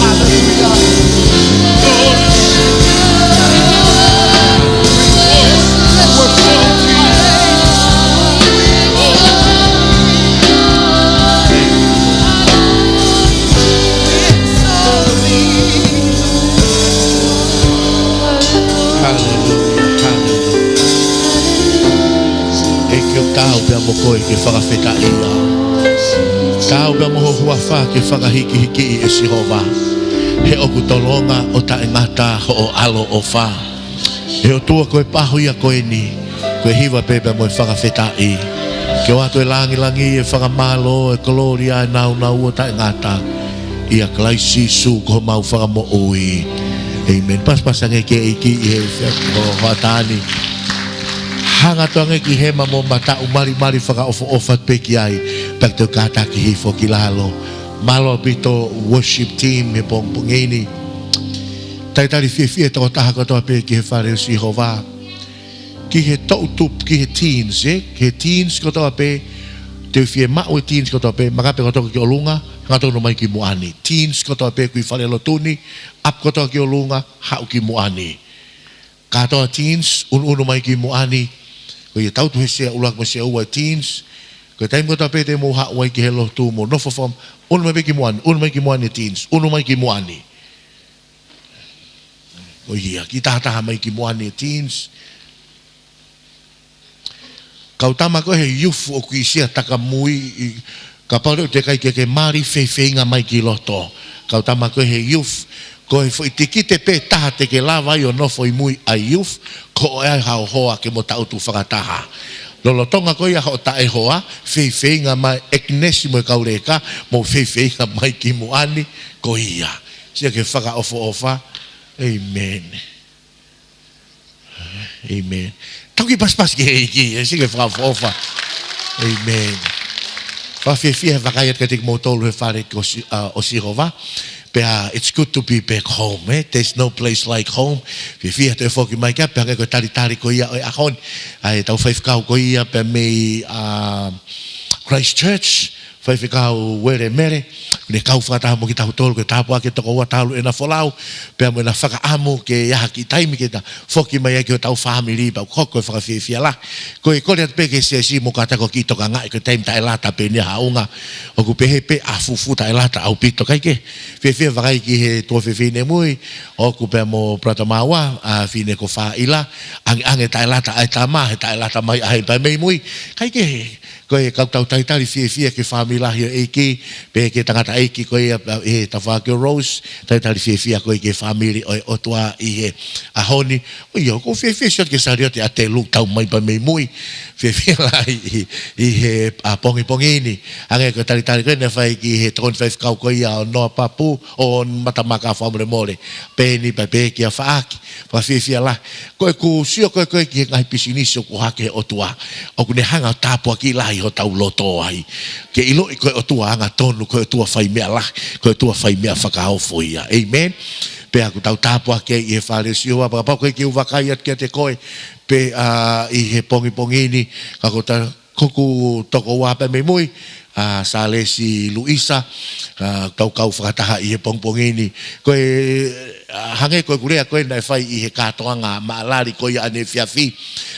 Hallelujah. Hallelujah, hallelujah. ʻEiki, ʻoku ou kau pē mo koe ke fakafetaʻi au. Kau pē mo ho huafa ke fakahīkihikiʻi, ʻe Sihova. He ʻoku tolonga ʻo taʻengata hoʻo ʻaloʻofa. ʻE ʻOtua, ko e pāhoia ko eni, ko e hiva pē pea mo e fakafetaʻi. Ke ʻoatu e langilangi, e fakamālō, e kolōlia, e nāunau ʻo taʻengata, ʻia Kalaisi Sīsū ko homau Fakamoʻui. ʻĒmeni. Pasipasi ange ki he ʻEiki ʻi he efiafi ko eni. Hanga atu ange ki hema mo mataʻu, malimali fakaʻofoʻofa pē ki ai, pea ke tau kātaki hifo ki lalo. Mālō ʻaupito worship team he pongipongi ni. Talitali fiefia e tokotaha kotoa pē ki he fale ʻo Sihova. Ki he toʻu tupu, ki he teens, ē? Ki he teens kotoa pē, te u fie maʻu e teens kotoa pē, maka pē kotoa ki ʻolunga, hangatonu mai ki muʻa ni. Teens kotoa pē ʻoku ʻi falelotu ni, ʻapi kotoa ki ʻolunga, haʻu ki muʻa ni. Kātoa teens, ʻunuʻunu mai ki muʻa ni. Ko ia, tau tuʻu he sea ʻuluaki mo e sea ua e teens. Ko e taimi kotoa pē te mou haʻu ai ki he lotu mo nofo fam-, ʻunu mai pē ki muʻa ni, ʻunu mai ki muʻa ni teens, ʻunu mai ki muʻa ni. Ko ia, kiʻi tahataha mai ki muʻa ni teens. Kau tama ko e youth ʻoku ʻi Siatakamui, ʻi, kapau leva ʻoku teʻeki ai ke ke mali, feifeinga mai ki loto. Kau tama ko e youth, ko e foʻi tikite pē taha te ke lava ai ʻo nofo ʻi mui ʻa e youth, ko e ʻai haʻo hoa ke mo tangutu fakataha. Lolotonga ko ia hoʻo taʻehoa, feifeinga mai ʻEkinesi mo e kau leka, mou feifeinga mai ki muʻa ni, ko ia. Siʻi ke fakaʻofoʻofa. ʻĒmeni. ʻĒmeni. Tau kiʻi pasipasi ki he ʻEiki, ē, siʻi ke fakaʻofoʻofa. ʻĒmeni. Fakafiefia he vakai atu kiate kimoutolu he fale ko Si-, ʻa, ʻo Sihova. Pea, it's good to be back home, eh? There's no place like home. Fiefia he toe foki mai ki ai, pea hangē ko e talitali ko ia ʻo e ʻaho ni. ʻA e tau faifekau ko ia pea mei, ʻa, Christchurch. Faifekau Uele Mele, ʻoku ne kau fakataha mo kitautolu, ke tāpuaki e tokoua talu ʻena folau, pea mo ʻena fakaʻamu ke ʻi ai ha kiʻi taimi ke ta foki mai ai ki hotau fāmili, pea ʻoku hoko e fakafiefia lahi. Ko e kole atu pē ki he siasi mo kātaki ʻo kiʻi tokangaʻi, ko e taimi taʻelata pē eni ʻa e haʻunga, ʻoku pehē pē ʻa fufuta ʻe lata ʻaupito, ʻikai ke? Fiefia vakai ki he tuofefine mui, ʻoku pea mo Brother Maua, ʻa e fefine ko Faila, ʻangeʻange taʻelata ʻa e tama, he taʻelata mai ʻa heni pea mei mui, ʻikai ke? Ko e kau tau talitali fiefia ki he fāmili lahi ʻo e ʻEiki, pea ki he tangataʻeiki ko ia, ʻe, tafaʻaki ʻo Rose, talitali fiefia ko ia ki he fāmili ʻo e ʻOtua ʻi he ʻaho ni. ʻOiauē, ʻoku ou fiefia sio atu ki he saliote ʻa Telu tau mai pea mei mui. Fiefia lahi ʻi, ʻi he, ʻa, pongipongi ni. Hangē ko e talitali ko ē naʻe fai ki he tokoni faifekau ko ia ʻo Noa Papu, ʻo Matamaka Fakamolemole. Pea eni pea pehē kia Faʻaki. Fakafiefia lahi. Ko ʻeku sio ko ē ko ē ki he ngaahi pisinisi ʻoku ʻohake ʻe he ʻOtua, ʻoku ne hanga ʻo tāpuakiʻi lahi hotau loto ai. Ke ʻiloʻi ko e ʻOtua angatonu, ko e ʻOtua fai meʻa lahi, ko e ʻOtua fai meʻa fakaofo ia. ʻĒmeni. Pea ʻoku tau tāpuaki ai ʻi he fale ʻo Sihova, pea kapau ʻoku ʻikai ke u vakai atu kiate koe, pea, ʻa, ʻi he pongipongi ni, ka ko ta-, ko hoku tokoua pea mei mui, ʻa, Salesi Luisa, ʻa, tau kau fakataha ʻi he pongipongi ni. Ko e, ʻa, hangē ko ʻeku lea ko ē naʻe fai ʻi he kātoanga maʻalali ko ia ʻaneefiafi.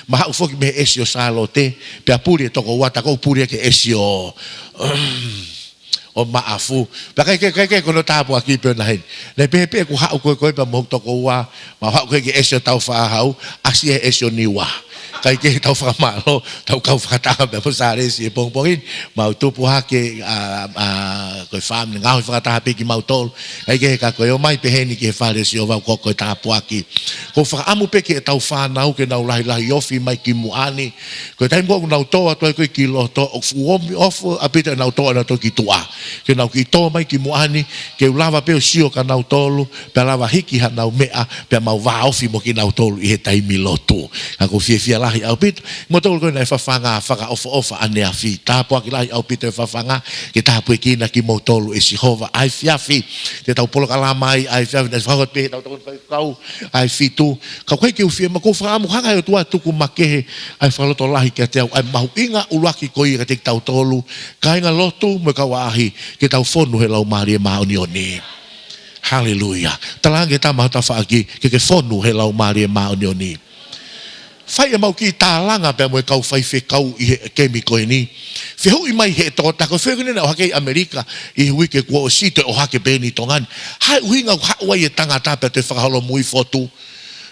Mou haʻu foki mei he ʻesi ʻo Sālote, pea puli e tokoua, ta ʻoku ou puli ki he ʻesi ʻo, ʻo Maʻafu. Pea ʻikai ke, ʻikai ke ko hono tāpuaki pē ʻona heni. Naʻe pehē pē ʻeku haʻu ko ē ko ē pea mo hoku tokoua, mau haʻu ko ē ki he ʻesi ʻo Taufaʻāhau, ʻasi he ʻesi ʻo Niua. ʻIkai ke, tau fakamālō, tau kau fakataha pea mo Salesi he pongipongi ni, mau tupu hake, ʻa, ʻa, ko e fāmili ngaohi fakataha pē kimautolu. ʻIkai ke, ka ko e ō mai pehē ni ki he fale ʻo Sihova ʻoku hoko ko e tāpuaki. ʻOku ou fakaʻamu pē ki heʻetau fānau ke nau lahilahi ofi mai ki muʻa ni. Ko e taimi ko ē ʻoku nau tō atu ai ko ē ki loto, ʻoku fuʻu omi ʻofa ʻaupito ʻenau tō ʻanautolu ki tuʻa. Ke nau kiʻi tō mai ki muʻa ni, ke u lava pē ʻo sio kia nautolu, pea lava hiki haʻanau meʻa, pea mau vāofi mo kinautolu ʻi he taimi lotu. Ka ʻoku ou fiefia lahi ʻaupito, kimoutolu ko ē naʻe fafanga fakaʻofoʻofa ʻaneafi. Tāpuaki lahi ʻaupito e fafanga, ke tāpuekina kimoutolu ʻe Sihova. ʻAi fiafi, te tau polokalama ai, ʻai fiafi, naʻe fakahoko pē heʻetau tokoni faifekau, ʻai fitu. Ka ʻoku ʻikai ke u fiemaʻu, ʻoku ou fakaʻamu hanga ʻe he ʻOtua ʻo tuku makehe ʻa e fakalotolahi kiate au, ʻa e mahuʻinga ʻuluaki ko ia kiate kitautolu, kāinga lotu mo e kau ʻaʻahi, ke tau fonu he Laumālie Māʻoniʻoni. Haleluia. Talaange ki he tama ho tafaʻaki, ke ke fonu he Laumālie Māʻoniʻoni. Fai ʻemau kiʻi tālanga pea mo e kau faifekau ʻi he kemi ko eni. Fehuʻi mai ʻe he tokotaha, ko e fehuʻi ko eni naʻe ʻohake ʻi ʻAmelika ʻi he uike kuo ʻosi, toe ʻohake pē eni ʻi Tonga ni. Hā e ʻuhinga ʻoku haʻu ai e tangata pea toe fakaholomui fotu?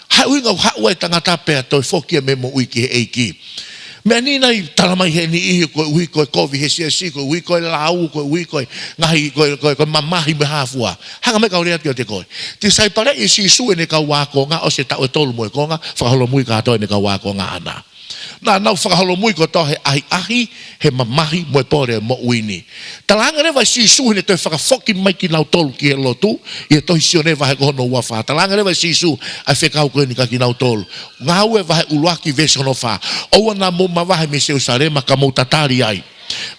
Hā e ʻuhinga ʻoku haʻu ai e tangata pea toe foki ia mei he moʻui ki he ʻEiki? Meʻa ni naʻe talamai ʻe he niʻihi koeʻuhi ko e kovi he siasi, koeʻuhi ko e lau, koeʻuhi ko e ngaahi, ko e, ko e, ko e mamahi mo e hā fua. Hanga mai kau lea atu kiate koe. Tisaipale ʻe Sīsū ʻene kau ākonga, ʻosi e taʻu ʻe tolu mo e konga, fakaholomui kātoa ʻene kau ākonga ʻaʻana. Naʻa nau fakaholomui kotoa he ʻahiʻahi, he mamahi, mo e pole ʻo e moʻui ni. Talaange leva ʻe Sīsū heʻene toe fakafoki mai kinautolu ki he lotu, ʻi he tohi Sione vahe ko hono ua fā. Talaange leva ʻe Sīsū ʻa e fekau ko eni kia kinautolu. Ngāue vahe ʻuluaki veesi hono fā. ʻOua naʻa mou mavahe mei Selūsalema ka mou tatali ai.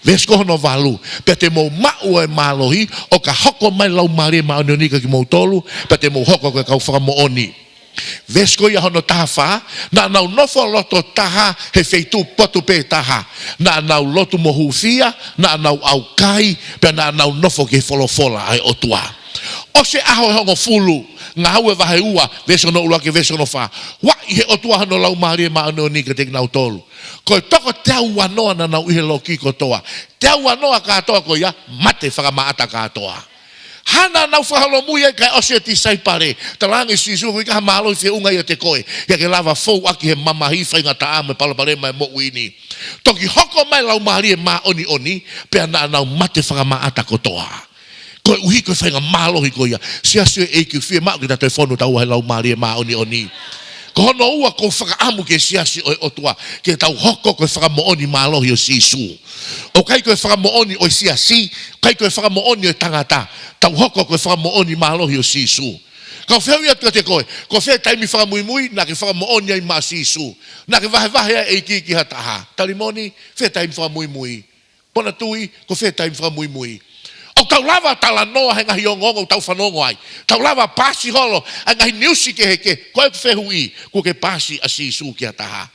Veesi ko hono valu. Pea te mou maʻu ʻa e mālohi, ʻo ka hoko mai e Laumālie Māʻoniʻoni kia kimoutolu, pea te mou hoko ko e kau fakamoʻoni. Veesi ko ia hono taha fā, naʻa nau nofo loto taha he feituʻu potu pē taha. Naʻa nau lotu mo hūfia, naʻa nau ʻaukai, pea naʻa nau nofo ki he folofola ʻa e ʻOtua. ʻOsi e ʻaho ʻe hongofulu, Ngāue vahe ua, veesi hono ʻuluaki, veesi hono fā. Huaʻi ʻe he ʻOtua hono Laumālie Māʻoniʻoni kiate kinautolu. Ko e toko teau uanoa naʻa nau ʻi he loki kotoa. Teau uanoa kātoa ko ia, mate fakamaʻata kātoa. Hā naʻa nau fakaholomui ai kae ʻosi e tisaipale? Talaange ʻe Sīsū, ʻoku ʻikai ha mālohi feʻunga ʻiate koe, ʻikai ke lava fou ʻaki he mamahi, faingataʻa mo e palopalema ʻo e moʻui ni. Toki hoko mai e Laumālie Māʻoniʻoni, pea naʻa nau mate fakamaʻata kotoa. Koeʻuhi ko e faingamālohi ko ia. Siasi ʻo e ʻEiki, fiemaʻu ke ta toe fonu taua he Laumālie Māʻoniʻoni. Ko hono ua, ʻoku ou fakaʻamu ki he siasi ʻo e ʻOtua, ke tau hoko ko e fakamoʻoni mālohi ʻo Sīsū. ʻOku ʻikai ko e fakamoʻoni ʻo e siasi, ʻikai ko e fakamoʻoni ʻo e tangata. Tau hoko ko e fakamoʻoni mālohi ʻo Sīsū. Kau fehuʻi atu kiate koe, ko fē taimi fakamuimui naʻa ke fakamoʻoni ai maʻa Sīsū? Naʻa ke vahevahe ai e ʻEiki ki ha taha? Tali moʻoni, fē taimi fakamuimui? Mou na tui, ko fē taimi fakamuimui? ʻOku tau lava talanoa he ngaahi ongoongo ʻoku tau fanongo ai. Tau lava paasi holo ʻa e ngaahi niusi kehekehe. Ko ʻeku fehuʻi, kuo ke paasi ʻa Sīsū ki ha taha?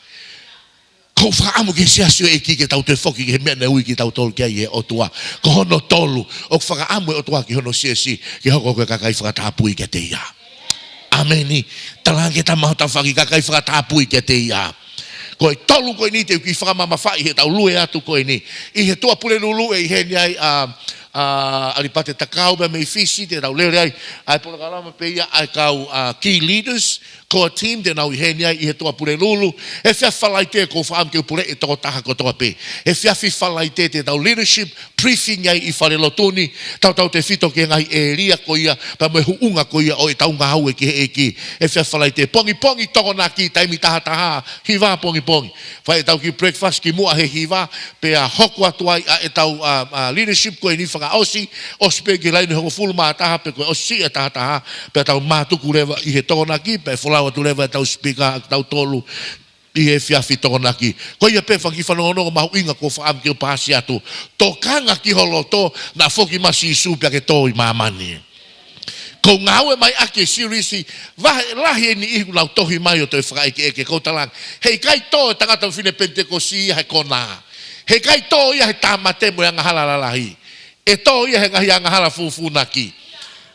Ko e fakaʻamu ki he siasi ʻo e ʻEiki ke tau toe foki ki he meʻa naʻe ui kitautolu ki ai ʻe he ʻOtua. Ko hono tolu, ʻoku fakaʻamu e ʻOtua ki hono siasi ke hoko ko e kakai fakatapui kiate ia. ʻĀmeni. Talaange ki he tama ho tafaʻaki, kakai fakatapui kiate ia. Ko e tolu ko eni te u kiʻi fakamamafaʻi heʻetau lue atu ko eni. ʻI he Tuʻapulelulu ʻi heni ai ʻa, ʻa ʻAlipate Takau pea mei Fisi, te tau lele ai ʻa e polokalama pē ia ʻa e kau, ʻa, key leaders, core team, te nau ʻi heni ai ʻi he Tuʻapulelulu. Efiafi Falaite ʻoku ou fakaʻamu ke u puleʻi e tokotaha kotoa pē. Efiafi Falaite te tau leadership briefing ai ʻi falelotu ni, tautautefito ki he ngaahi ʻēlia ko ia, pea mo e huʻunga ko ia ʻo ʻetau ngāue ki he ʻEiki. Efiafi Falaite, pongipongi Tokonaki, taimi taha taha, hiva pongipongi. Fai ʻetau kiʻi breakfast kimuʻa he hiva, pea hoko atu ai ʻa ʻetau, ʻa, ʻa, leadership ko eni fakaʻosi, ʻosi pē ki he laine hongofulu mā taha, pe ko e ʻosi e taha taha, pea tau mātuku leva ʻi he Tokonaki, pea folau atu leva ʻetau speaker ʻa kitautolu ʻi he efiafi Tokonaki. Ko ia pē fanga kiʻi fanongonongo mahuʻinga ʻoku ou fakaʻamu ke u paasi atu. Tokanga ki ho loto, naʻa foki mai ʻa Sīsū pea ke tō ʻi māmani. ʻOku ou ngāue mai ʻaki e series, vahe lahi ʻe niʻihi kuo nau tohi mai ʻo toe fakaʻekeʻeke, ʻoku ou talaange, heʻikai tō e tangata mo e fefine Penitekosi ia he konā. Heʻikai tō ia he tāmate mo e angahala lalahi. ʻE tō ia he ngaahi angahala fūfūnaki.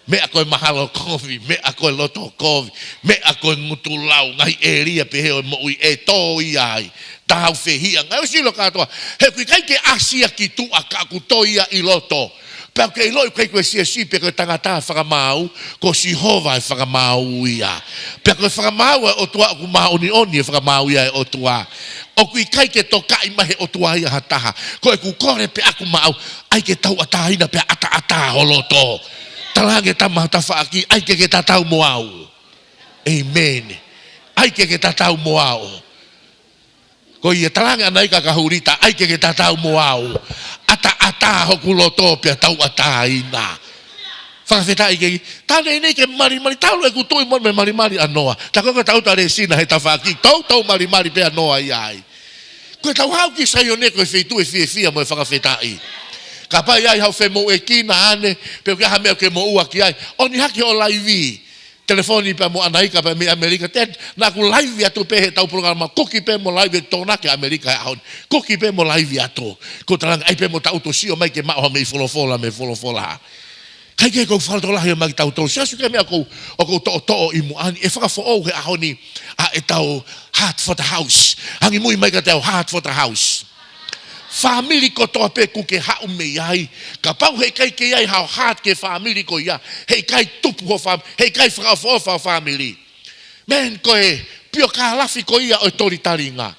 Meʻa ko e mahalo kovi, meʻa ko e loto kovi, meʻa ko e ngutu lau, ngaahi ʻēlia pehē ʻo e moʻui ʻe tō ia ai. Taau fehiʻa, ngaahi ʻosi lo kātoa. He ʻoku ʻikai ke ʻasi ia ki tuʻa ka ʻoku tō ia ʻi loto. Pea ʻoku ke ʻiloʻi ʻoku ʻikai ko e siasi pe ko e tangata ʻe fakamaau, ko Sihova ʻe fakamaau ia. Pea ko e fakamaau ʻa e ʻOtua ʻoku māʻoniʻoni e fakamaau ia ʻa e ʻOtua. ʻOku ʻikai ke tokaʻi mai he ʻOtua ia ha taha. Ko ʻeku kole pē ʻaʻaku maʻau, ʻai ke tauʻatāina pea ʻataʻatā ho loto. Talaange ki he tama ho tafaʻaki, ʻai ke ke tatau mo au. ʻĒmeni. ʻAi ke ke tatau mo au. Ko ia talaange ʻe ʻAnaika kia Hulita, ʻai ke ke tatau mo au. ʻAtaʻatā hoku loto pea tauʻatāina. Fakafetaʻi ki he ʻEiki. Talu ʻeni ke malimali, talu ʻeku tui mo e malimali ʻa Noa. Tā ko e ko e tau tale sina he tafaʻaki, toutou malimali pē ʻa Noa ia ai. Ko ʻetau haʻu ki Saione ko e feituʻu ʻo e fiefia mo e fakafetaʻi. Kapau ʻe ʻi ai haʻo femoʻuekina ʻanai, pe ʻoku ʻi ai ha meʻa ʻoku ke moʻua ki ai, ʻomi hake hoʻo laivi. Telefoni pē mo ʻAnaika pē mei ʻAmelika, te, naʻa ku laivi atu pē heʻetau polokalama, kuki pē mo laivi ʻe Tonaki ʻAmelika he ʻaho ni. Kuki pē mo laivi atu. ʻOku ou talaange ʻai pē mo taʻutu ʻo sio mai ke maʻu ha meʻi folofola mei he folofola. Kae kehe ʻoku ou fakalotolahi mai kiate kitautolu. Siasi, ko e meʻa ʻoku ou, ʻoku ou toʻotoʻo ʻi muʻa ni, ʻe fakafoʻou he ʻaho ni ʻa ʻetau Heart for the House. Angimui mai kiate au, Heart for the House. Fāmili kotoa pē ʻoku ke haʻu mei ai, kapau heʻikai ke ʻi ai haʻo heart ki he fāmili ko ia, heʻikai tupu ho fām-, heʻikai fakaʻofoʻofa ho fāmili. Man, ko e piokālafi ko ia ʻo e tolitalinga.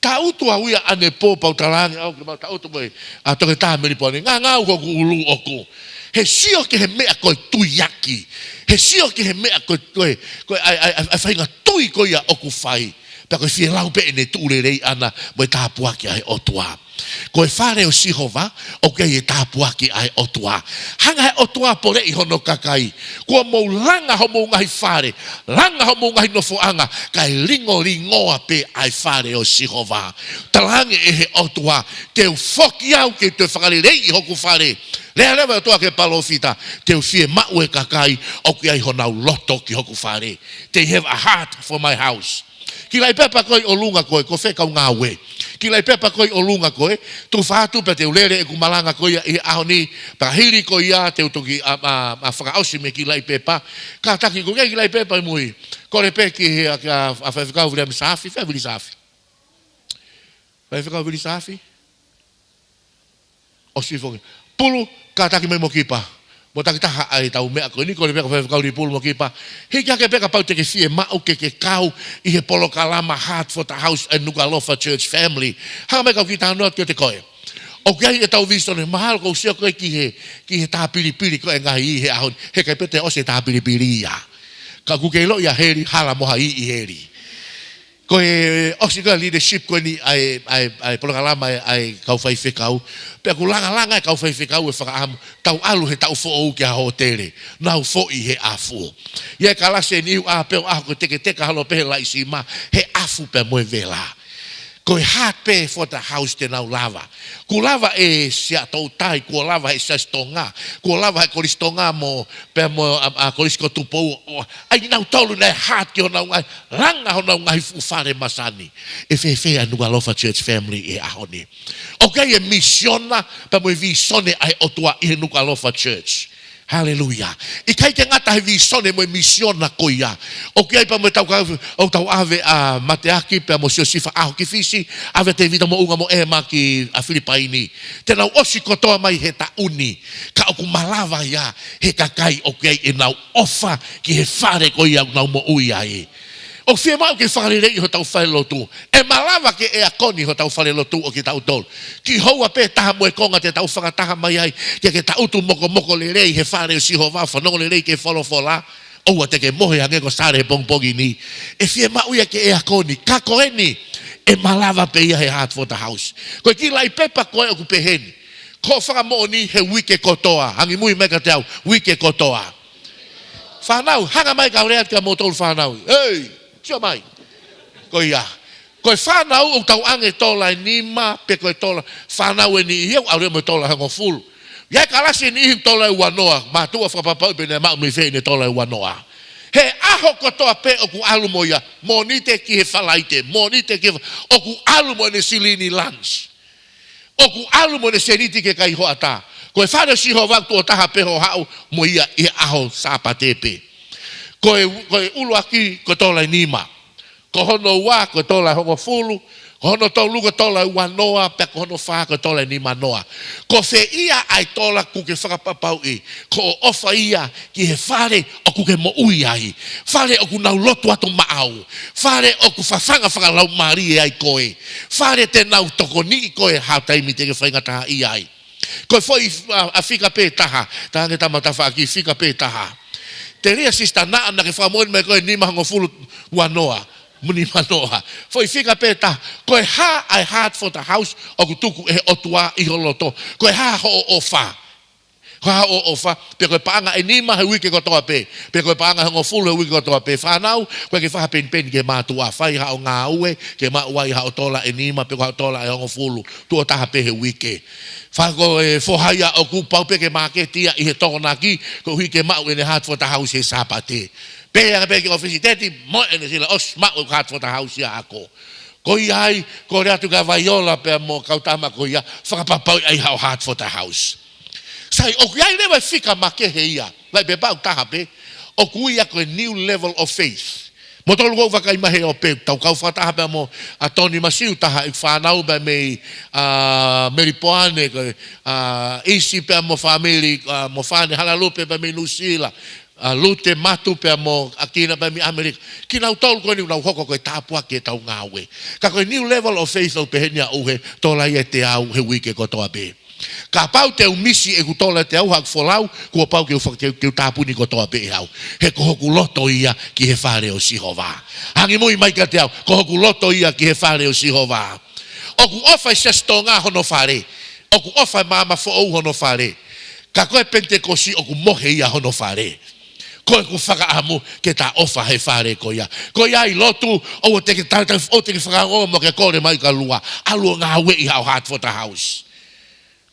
Taʻutu au ia ʻanepō, pea u talaange au ke mau taʻutu mo e, ʻa Toketā Melipone. Ngangau hoku ʻulu ʻoʻoku. He sio ki he meʻa ko e tuiaki. He sio ki he meʻa ko e, ko e, ko e, ʻa e, ʻa e, ʻa e, ʻa e faʻahinga tui ko ia ʻoku fai. Pea ko e fielau pē ʻene tuʻu lelei ʻana mo e tāpuaki ʻa e ʻOtua. Ko e fale ʻo Sihova, ʻoku ʻi ai e tāpuaki ʻa e ʻOtua. Hanga ʻe he ʻOtua ʻo poleʻi hono kakai. Kuo mou langa homou ngaahi fale, langa homou ngaahi nofoʻanga, kae lingolingoa pē ʻa e fale ʻo Sihova. Talaange ʻe he ʻOtua, te u foki au ke toe fakaleleiʻi hoku fale. Lea leva e ʻOtua ki he palōfita, te u fiemaʻu e kakai ʻoku ʻi ai honau loto ki hoku fale. They have a heart for my house. Kilaʻi pepa ko ē ʻi ʻolunga ko ē, ko fē kau ngāue. Kilaʻi pepa ko ē ʻi ʻolunga ko ē, tufa atu pea te u lele ʻeku malanga ko ia ʻi he ʻaho ni, pea hili ko ia te u toki ʻa, ʻa, ʻa fakaʻosi mei he kilaʻi pepa. Kātaki, ʻoku ʻikai kilaʻi pepa ʻi mui. Kole pē ki he, ʻa, ʻa, ʻa Faifekau Viliami Saafi, fē Vili Saafi. Faifekau Vili Saafi. ʻOsi foki. Pulu, kātaki mai mo Kipa. Mo takitaha ʻa ʻetau meʻa ko eni, kole pē kia Faifekau Lipulu mo Kipa. Hiki hake pē kapau te ke fiemaʻu ke ke kau ʻi he polokalama Heart for the House ʻa e Nukuʻalofa Church Family. Hanga mai kau kiʻi talanoa atu kiate koe. ʻOku ʻi ai ʻetau vīsone, mahalo ʻoku ou sio ko ē ki he, ki he tāpilipili ko ē ngaahi iʻi he ʻaho ni. Heʻikai pē toe ʻosi e tāpilipili ia. Ka ʻoku ke ʻiloʻi ʻa heli, hala mo ha iʻi heli. Ko e ʻosi ko ē leadership ko eni ʻa e, ʻa e, ʻa e polokalama ʻa e, ʻa e kau faifekau. Pea ʻoku langalanga e kau faifekau e fakaʻamu, tau ʻalu he taʻu foʻou ki ha hōtele. Nau foʻi he ʻafu. ʻI ai e kalasi ʻe niʻihi ʻoku ʻā pē ʻo ʻaho ko e teketeka holo pē he laʻi sima, he ʻafu pea mo e vela. Ko e Heart pē for the House te nau lava. Kuo lava ʻe Siaʻatoutai, kuo lava ʻe Siaʻatoutai, kuo lava ʻe Kolisi Tonga mo, pea mo, ʻa, ʻa Kolisi ko Tupou, ʻo, ʻa ia nautolu naʻe Heart ki honau ngaahi, langa honau ngaahi fuʻu fale masani. ʻE fēfē ʻa e Nukuʻalofa Church family he ʻaho ni? ʻOku ʻi ai e misiona, pea mo e vīsone ʻa e ʻOtua ʻi he Nukuʻalofa Church. Haleluia. ʻIkai ke ngata he vīsone mo e misiona ko ia. ʻOku ʻi ai pea mo e tau ka-, ʻoku tau ʻave ʻa Mateaki pea mo Siosifa ʻaho ki Fisi, ʻave Tevita Moʻunga mo ʻEma ki ʻa Filipaini. Te nau ʻosi kotoa mai he taʻu ni. Ka ʻoku malava ia he kakai ʻoku ʻi ai ʻenau ʻofa ki he fale ko ia ʻoku nau moʻui ai. ʻOku fiemaʻu ke fakaleleiʻi hotau falelotu. ʻE malava ke ʻeakoni hotau falelotu ʻo kitautolu. Kiʻi houa pē taha mo e konga te tau fakataha mai ai, ke ke tangutu mokomoko lelei he fale ʻo Sihova, fanongo lelei ki he folofola, ʻoua te ke mohe hangē ko Sale he pongipongi ni. ʻE fiemaʻu ia ke ʻeakoni, ka ko eni, ʻe malava pē ia he Heart for the House. Ko e kiʻi laʻi pepa ko ē ʻoku pehē ni. Ko e fakamoʻoni he uike kotoa, angimui mai kiate au, uike kotoa. Fānau, hanga mai kau lea atu kia moutolu fānau. Ei, sio mai. Ko ia. Ko e fānau ʻoku tau ʻange tola ʻe nima, pe ko e tola fānau ʻe niʻihi ʻoku ʻalu ia mo e tola ʻe hongofulu. ʻI ai e kalasi ʻe niʻihi tola ʻe uanoa, mātuʻa fakapapauʻi pe naʻe maʻu mei fē ʻene tola ʻe uanoa. He ʻaho kotoa pē ʻoku ʻalu mo ia, Mōnite ki he Falaite, Mōnite ki he fa-, ʻoku ʻalu mo ʻene silini lunch. ʻOku ʻalu mo ʻene seniti ki he kai hoʻatā. Ko e fale ʻo Sihova tuʻo taha pē hoʻo haʻu mo ia ʻi he ʻaho Sāpate pē. Ko e, ko e ʻuluaki, ko e tola ʻe nima. Ko hono ua, ko e tola ʻe hongofulu. Ko hono tolu, ko e tola ʻe uanoa. Pea ko hono fā, ko e tola ʻe nimanoa. Ko fē ia ʻa e tola ʻoku ke fakapapauʻi ko hoʻo ʻofa ia ki he fale ʻoku ke moʻui ai. Fale ʻoku nau lotu atu maʻau. Fale ʻoku fafanga fakalaumālie ai koe. Fale te nau tokoniʻi koe ha taimi te ke faingataʻaʻia ai. Ko e foʻi, ʻa, ʻa fika pē taha. Tangi tama tafaʻaki fika pē taha. Telia Sisitā naʻa na ke fakamoʻoni mai ko e nima hongofulu uanoa. Mo nimanoa. Foʻi fika pē taha. Ko e hā ʻa e Heart for the House ʻoku tuku ʻe he ʻOtua ʻi ho loto? Ko e hā hoʻo ʻofa? Ko e hā hoʻo ʻofa? Pe ko e paʻanga ʻe nima he uike kotoa pē. Pe ko e paʻanga ʻe hongofulu he uike kotoa pē. Fānau, ko e ke fakapenipeni ki he mātuʻa, fai haʻo ngāue, ke maʻu ai haʻo tola ʻe nima, pe ko haʻo tola ʻe hongofulu. Tuʻo taha pē he uike. Fā ko e foha ia ʻoku pau pē ke māketi ia ʻi he Tokonaki, koeʻuhi ke maʻu ʻene Heart for the House he Sāpate. Pehē ange pē ki ʻōfisi, Teti, mo ʻene sila ʻosi maʻu Heart for the House ia ako. Ko ia ai, kole atu kia Vaiola pea mo e kau tama ko ia, fakapapauʻi ai haʻo Heart for the House. Sai, ʻoku ʻi ai leva e fika makehe ia. Vai pe pau taha pē, ʻoku ui ia ko e new level of faith. Moutolu ʻoku vakai mai he ʻope, tau kau fakataha pea mo ʻa Toni Masiu, taha ʻeku fānau pea mei, ʻa, Melipoane, ko, ʻa, ʻIsi pea mo fāmili, ʻa, mo Fane Halalupe pea mei Nuʻusila. ʻA, Lute Matu pea mo ʻAkina pea mei ʻAmelika. Kinautolu ko eni ʻoku nau hoko ko e tāpuaki ʻetau ngāue. Ka ko e new level of faith ʻoku pehē ni ʻa ʻUhe, tola ia ʻe teau he uike kotoa pē. Kapau te u misi ʻeku tola ʻe teau haʻaku folau, kuo pau ke u faka-, ke u, ke u tāpuni kotoa pē ʻe au. He ko hoku loto ia ki he fale ʻo Sihova. Angimui mai kiate au, ko hoku loto ia ki he fale ʻo Sihova. ʻOku ʻofa ʻa e Siasi Tonga hono fale. ʻOku ʻofa ʻa e Maama Foʻou hono fale. Ka ko e Penitekosi ʻoku mohe ia hono fale. Ko ʻeku fakaʻamu ke ta ʻofa he fale ko ia. Ko ia ʻi lotu, ʻoua te ke ta-, ta-, ʻoua te ke fakaongo mo ke kole mai ka lua. ʻAlu ʻo ngāueʻi haʻo Heart for the House.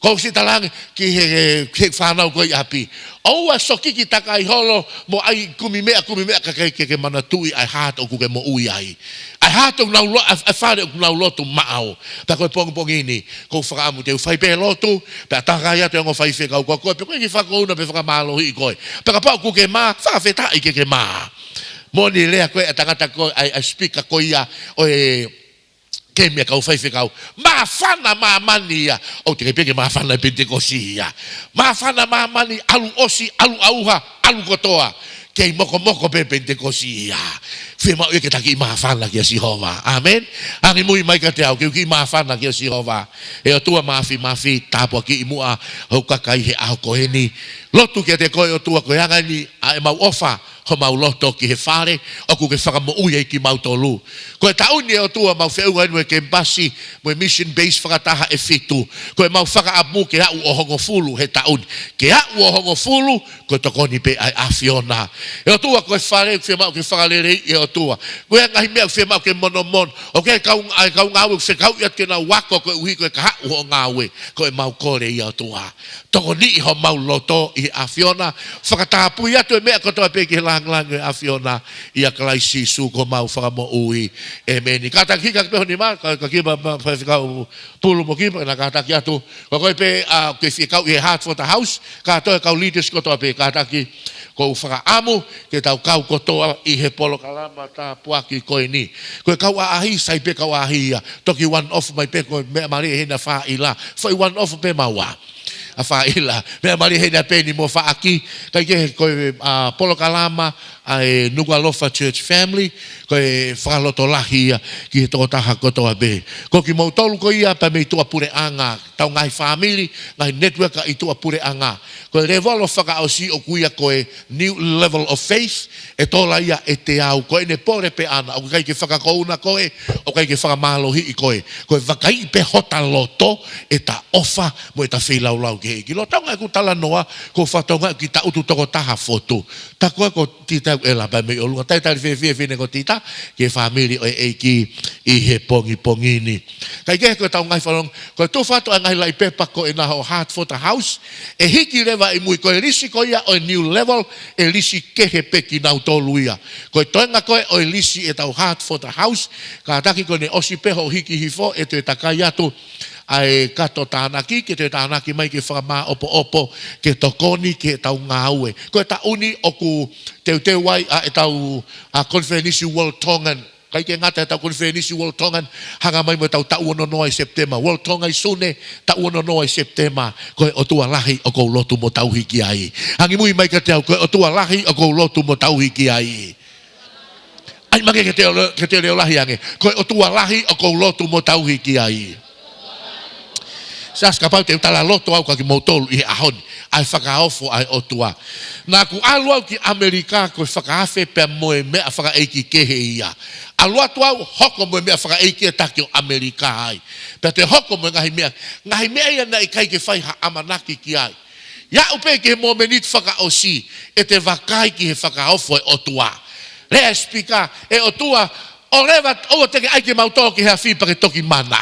Ko u si talangi ki he, he, he fānau ko ē ʻi ʻapi. ʻOua sokiki takai holo mo ʻai kumi meʻa, kumi meʻa kae ʻikai ke ke manatuʻi ʻa e Heart ʻoku ke moʻui ai. ʻA e Heart ʻoku nau lo-, ʻa e, ʻa e fale ʻoku nau lotu maʻau. Pea ko e pongipongi ni, ko u fakaʻamu te u fai pē lotu, pea takai atu e ongo faifekau ko koe, pe ko e kiʻi fakakouna pe fakamālohiʻi koe. Pea kapau ʻoku ke mā, fakafetaʻi ke ke mā. Moʻoni e lea ko ē ʻa e tangata ko ē, ʻa e, ʻa e speaker ko ia, ʻo e, kemi ʻa e kau faifekau. Māfana māmani ia. ʻOku teʻeki pē ke māfana e Penitekosi ia. Māfana māmani, ʻalu ʻosi, ʻalu ʻauha, ʻalu kotoa. Kei mokomoko pē Penitekosi ia. Fiemaʻu ia ke ta kiʻi māfana kia Sihova. ʻĀmeni. Angimui mai kiate au, ke u kiʻi māfana kia Sihova. ʻE ʻOtua Māfimafi, tāpuakiʻi muʻa hoku kakai he ʻaho ko eni. Lotu kiate koe ʻOtua, ko e anga eni ʻa ʻemau ʻofa. homau loto ki he fale ʻoku ke fakamoʻui ai kimautolu. Ko e taʻu ni ʻe ʻOtua mau feʻunga eni mo e kemipasi, mo e mission base fakataha ʻe fitu. Ko ʻemau fakaʻamu ke aʻu ʻo hongofulu he taʻu ni. Ke aʻu ʻo hongofulu, ko e tokoni pē ʻa e ʻAfiona. ʻE ʻOtua, ko e fale ʻoku fiemaʻu ke fakaleleiʻi ʻe ʻOtua. Ko e ngaahi meʻa ʻoku fiemaʻu ke monomono. ʻOku ʻi ai e kau, ʻa e kau ngāue ʻoku fekauʻi atu ke nau ako koeʻuhi ko e kahaʻu hoʻo ngāue. Ko ʻemau kole ia ʻOtua. Tokoniʻi homau loto ʻi he ʻAfiona. Fakatapui atu e meʻa kotoa pē ki he langilangi ʻo e ʻAfiona. ʻIa Kalaisi Sīsū ko homau Fakamoʻui. ʻĒmeni. Kātaki hiki hake pē ho nima, ka, ka kipa ma, faifekau Pulu mo kipa, na kātaki atu. Ko koe pē, ʻa, ke fie kau ʻi he Heart for the House, kātoa e kau leaders kotoa pē kātaki. ʻOku ou fakaʻamu ke tau kau kotoa ʻi he polokalama tāpuaki ko eni. Ko e kau ʻaʻahi, sai pē kau ʻaʻahi ia. Toki one off mai pē ko e meʻa mālie ʻe Hena Faʻila. Foʻi one off pē maua. ʻA Faʻila. Meʻa mālie ʻe Hena Peni mo Faʻaki. Kaikehe ko e, ʻa, polokalama ʻa e Nukuʻalofa Church Family. Ko e fakalotolahi ia ki he tokotaha kotoa pē. Ko kimoutolu ko ia pea mei tuʻapuleʻanga. Tau ngaahi fāmili, ngaahi network ʻi tuʻapuleʻanga. Ko e lēvolo fakaʻosi ʻoku ʻi ai ko e New Level of Faith, ʻe tola ia ʻe te au, ko ʻene pole pē ʻana, ʻoku ʻikai ke fakakouna koe, ʻoku ʻikai ke fakamālohiʻi koe. Ko e vakaiʻi pē hota loto, ʻeta ʻofa, mo ʻeta feilaulau ki he ʻEiki. Lolotonga ʻeku talanoa, ko e fatongia ʻeku kiʻi tangutu toko taha fotu. Tā ko ē ko Tita ʻEla pea mei ʻolunga, talitali fiefia e fineʻofa ko Tita, ki he fāmili ʻo e ʻEiki ʻi he pongipongi ni. Kaikehe ko ʻetau ngaahi fanongo, ko e tufa atu ʻa e ngaahi laʻi pepa ko ena ʻo e Heart for the House, ʻe hiki leva ʻi mui ko e lisi ko ia ʻo e New Level, ʻe lisi kehe pē kinautolu ia. Ko e toenga ko ē ʻo e lisi ʻetau Heart for the House, kātaki ko ʻene ʻosi pē hoʻo hiki hifo ʻe toe takai atu ʻa e kato tānaki, ke toe tānaki mai ke fakamāʻopoʻopo, ke tokoni ki heʻetau ngāue. Ko e taʻu ni ʻoku teuteu ai ʻa ʻetau, ʻa, konifelenisi World Tongan. ʻIkai ke ngata ʻetau konifelenisi World Tongan, hanga mai mo ʻetau taʻu ono noa ʻi Sepitema. World Tonga ʻi Sune, taʻu ono noa ʻi Sepitema. Ko e ʻOtua lahi ʻoku ou lotu mo tauhi ki ai. Hangē mui mai kiate au, ko e ʻOtua lahi ʻoku ou lotu mo tauhi ki ai. ʻAi mai ange ke te leo, ke te leo lahi ange. Ko e ʻOtua lahi ʻoku ou lotu mo tauhi ki ai. Siasi, kapau te u talaloto au kia kimoutolu ʻi he ʻaho ni, ʻa e fakaofo ʻa e ʻOtua. Naʻa ku ʻalu au ki ʻAmelika ko e fakaafe pea mo e meʻa fakaʻeiki kehe ia. ʻAlu atu au, hoko mo e meʻa fakaʻeiki ʻe taki ʻo ʻAmelika ai. Pea te hoko mo e ngaahi meʻa, ngaahi meʻa ia naʻe ʻikai ke fai ha ʻamanaki ki ai. ʻI aʻu pē ki he momeniti fakaʻosi, ʻe te vakai ki he fakaofo ʻa e ʻOtua. Lea e sipika, ʻe ʻOtua, ʻoua leva, ʻoua te ke ʻai ke mau tō ki he afi pea ke toki mana.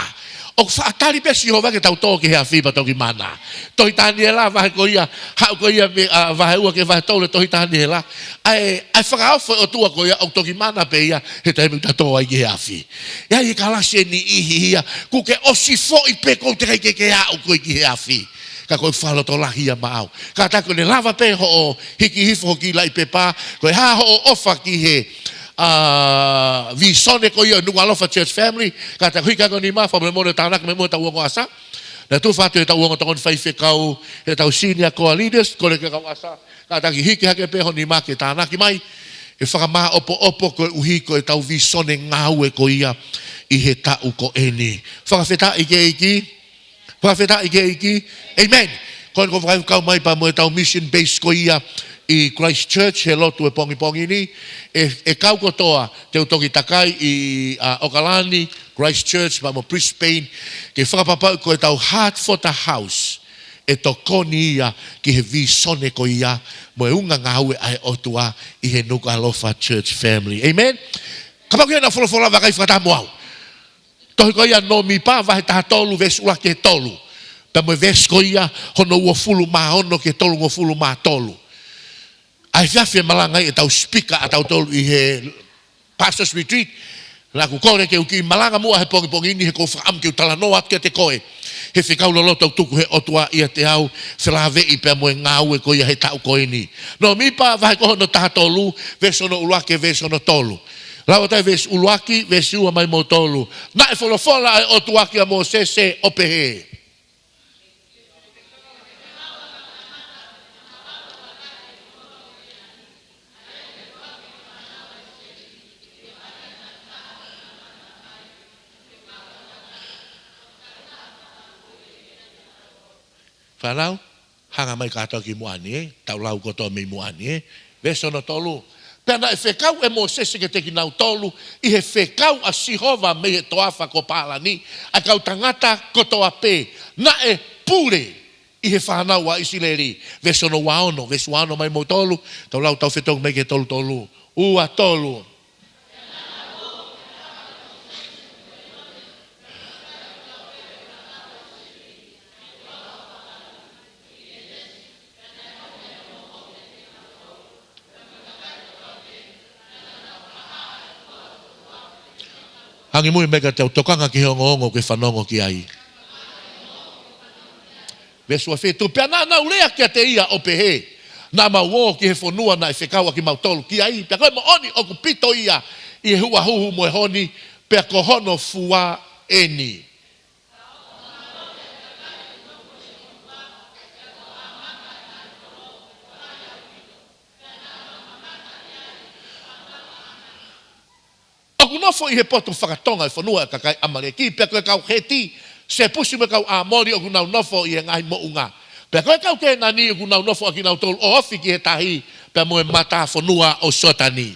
ʻOku faʻa tali pē ʻe Sihova ke tau tō ki he afi pea toki mana. Tohi Taniela, vahe ko ia, haʻu ko ia mei, ʻa, vahe ua ki he vahe tolu ʻo e tohi Taniela. ʻA e, ʻa e fakaofo ʻa e ʻOtua ko ia, ʻoku toki mana pē ia, he taimi ʻoku ta tō ai ki he afi. ʻI ai e kalasi ʻe niʻihi ia, kuo ke ʻosi foʻi pē kuo teʻeki ke ke aʻu koe ki he afi. Ka ko e fakalotolahi ia maʻau. Kātaki ko ʻene lava pē hoʻo hiki hifo hoʻo kiʻi laʻi pepa, ko e hā hoʻo ʻofa ki he, ʻa, vīsone ko ia ʻo e Nukuʻalofa Church Family, kātaki hiki hake ho nima, fakamolemole tānaki mai muʻa ʻetau ongo ʻasa. Naʻe tufa atu ʻetau ongo tokoni faifekau, ʻetau senior core leaders, kole ki he kau ʻasa, kātaki hiki hake pē ho nima ke tānaki mai, ʻe fakamāʻopoʻopo koeʻuhi ko ʻetau vīsone ngāue ko ia ʻi he taʻu ko eni. Fakafetaʻi ki he ʻEiki. Fakafetaʻi ki he ʻEiki. ʻĒmeni. Ko eni ʻoku ou fakaʻamu mai pea mo ʻetau mission base ko ia ʻi Christchurch he lotu he pongipongi ni. ʻE, ʻe kau kotoa, te u toki takai ʻi, ʻa, ʻOkalani, Christchurch, pea mo Brisbane. Ke fakapapauʻi ko ʻetau Heart for the House ʻe tokoni ia ki he vīsone ko ia mo e ʻulungaanga ʻa e ʻOtua ʻi he Nukuʻalofa Church Family. ʻĒmeni. Kapau ʻoku ʻi ai ha folofola, vakai fakataha mo au. Tohi ko ia Nōmipa, vahe taha tolu, veesi ʻuluaki ki he tolu. Pea mo e veesi ko ia hono uofulu mā ono ki he tolungofulu mā tolu. ʻA e efiafi ʻe malanga ai ʻetau sipika ʻatautolu ʻi he Pastors Retreat. Naʻa ku kole ke u kiʻi malanga muʻa he pongipongi ni he ʻoku ou fakaʻamu ke u talanoa atu kiate koe he fekau loloto ʻoku tuku ʻe he ʻOtua ʻiate au, felāveʻi pea mo e ngāue ko ia he taʻu ko eni. Nōmipa, vahe ko hono taha tolu, veesi hono ʻuluaki ki he veesi hono tolu. Lau atu e veesi ʻuluaki, veesi ua mai mo tolu. Naʻe folofola ʻa e ʻOtua kia Mōsese ʻo pehē. Fānau, hanga mai kātoa ki muʻa ni, ē? Tau lau kotoa mei muʻa ni, ē? Veesi hono tolu. Pea naʻe fekau ʻe Mōsese kiate kinautolu ʻi he fekau ʻa Sihova mei he toafa ko Pālani ʻa e kau tangata kotoa pē naʻe pule ʻi he fānau ʻa ʻIsileli. Veesi hono ua ono, veesi ua ono mai mo tolu, tau lau tau fetongi mai ki he tolu tolu. Ua tolu. Hangimui mai kiate au, tokanga ki he ongoongo ʻoku ke fanongo ki ai. Veesi ua fitu, pea naʻa nau lea kiate ia ʻo pehē, naʻa mau ō ki he fonua naʻe fekau ʻa kimautolu ki ai, pea ko e moʻoni ʻoku pito ia ʻi he huʻa huhu mo e honi, pea ko hono fua eni. ʻOku nofo ʻi he potu fakatonga ʻo e fonua ʻa e kakai ʻAmaleki, pea ko e kau Heti, Sepusi mo e kau ʻAmoli ʻoku nau nofo ʻi he ngaahi moʻunga. Pea ko e kau Kēnani ʻoku nau nofo ʻa kinautolu ʻo ofi ki he tahi, pea mo e matafonua ʻo Soatani.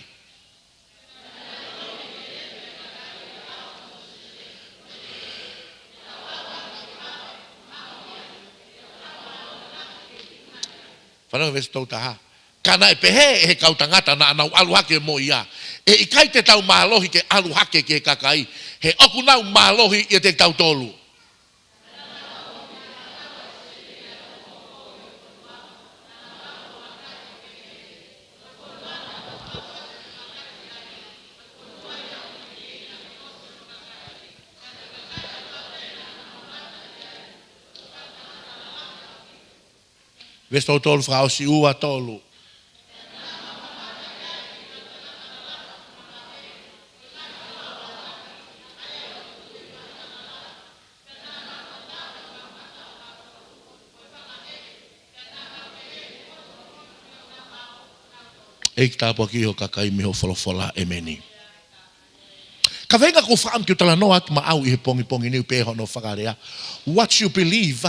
Fanongo veesi tolu taha. Ka naʻe pehē ʻe he kau tangata naʻa nau ʻalu hake mo ia, ʻE ʻikai te tau mālohi ke ʻalu hake ki he kakai, he ʻoku nau mālohi ʻiate kitautolu. Veesi tolu tolu fakaʻosi, ua tolu. ʻEiki, tāpuakiʻi ho kakai mei ho folofola, ʻēmeni. Kaveinga ʻoku ou fakaʻamu ke u talanoa atu maʻau ʻi he pongipongi ni ʻoku pehē hono fakalea, what you believe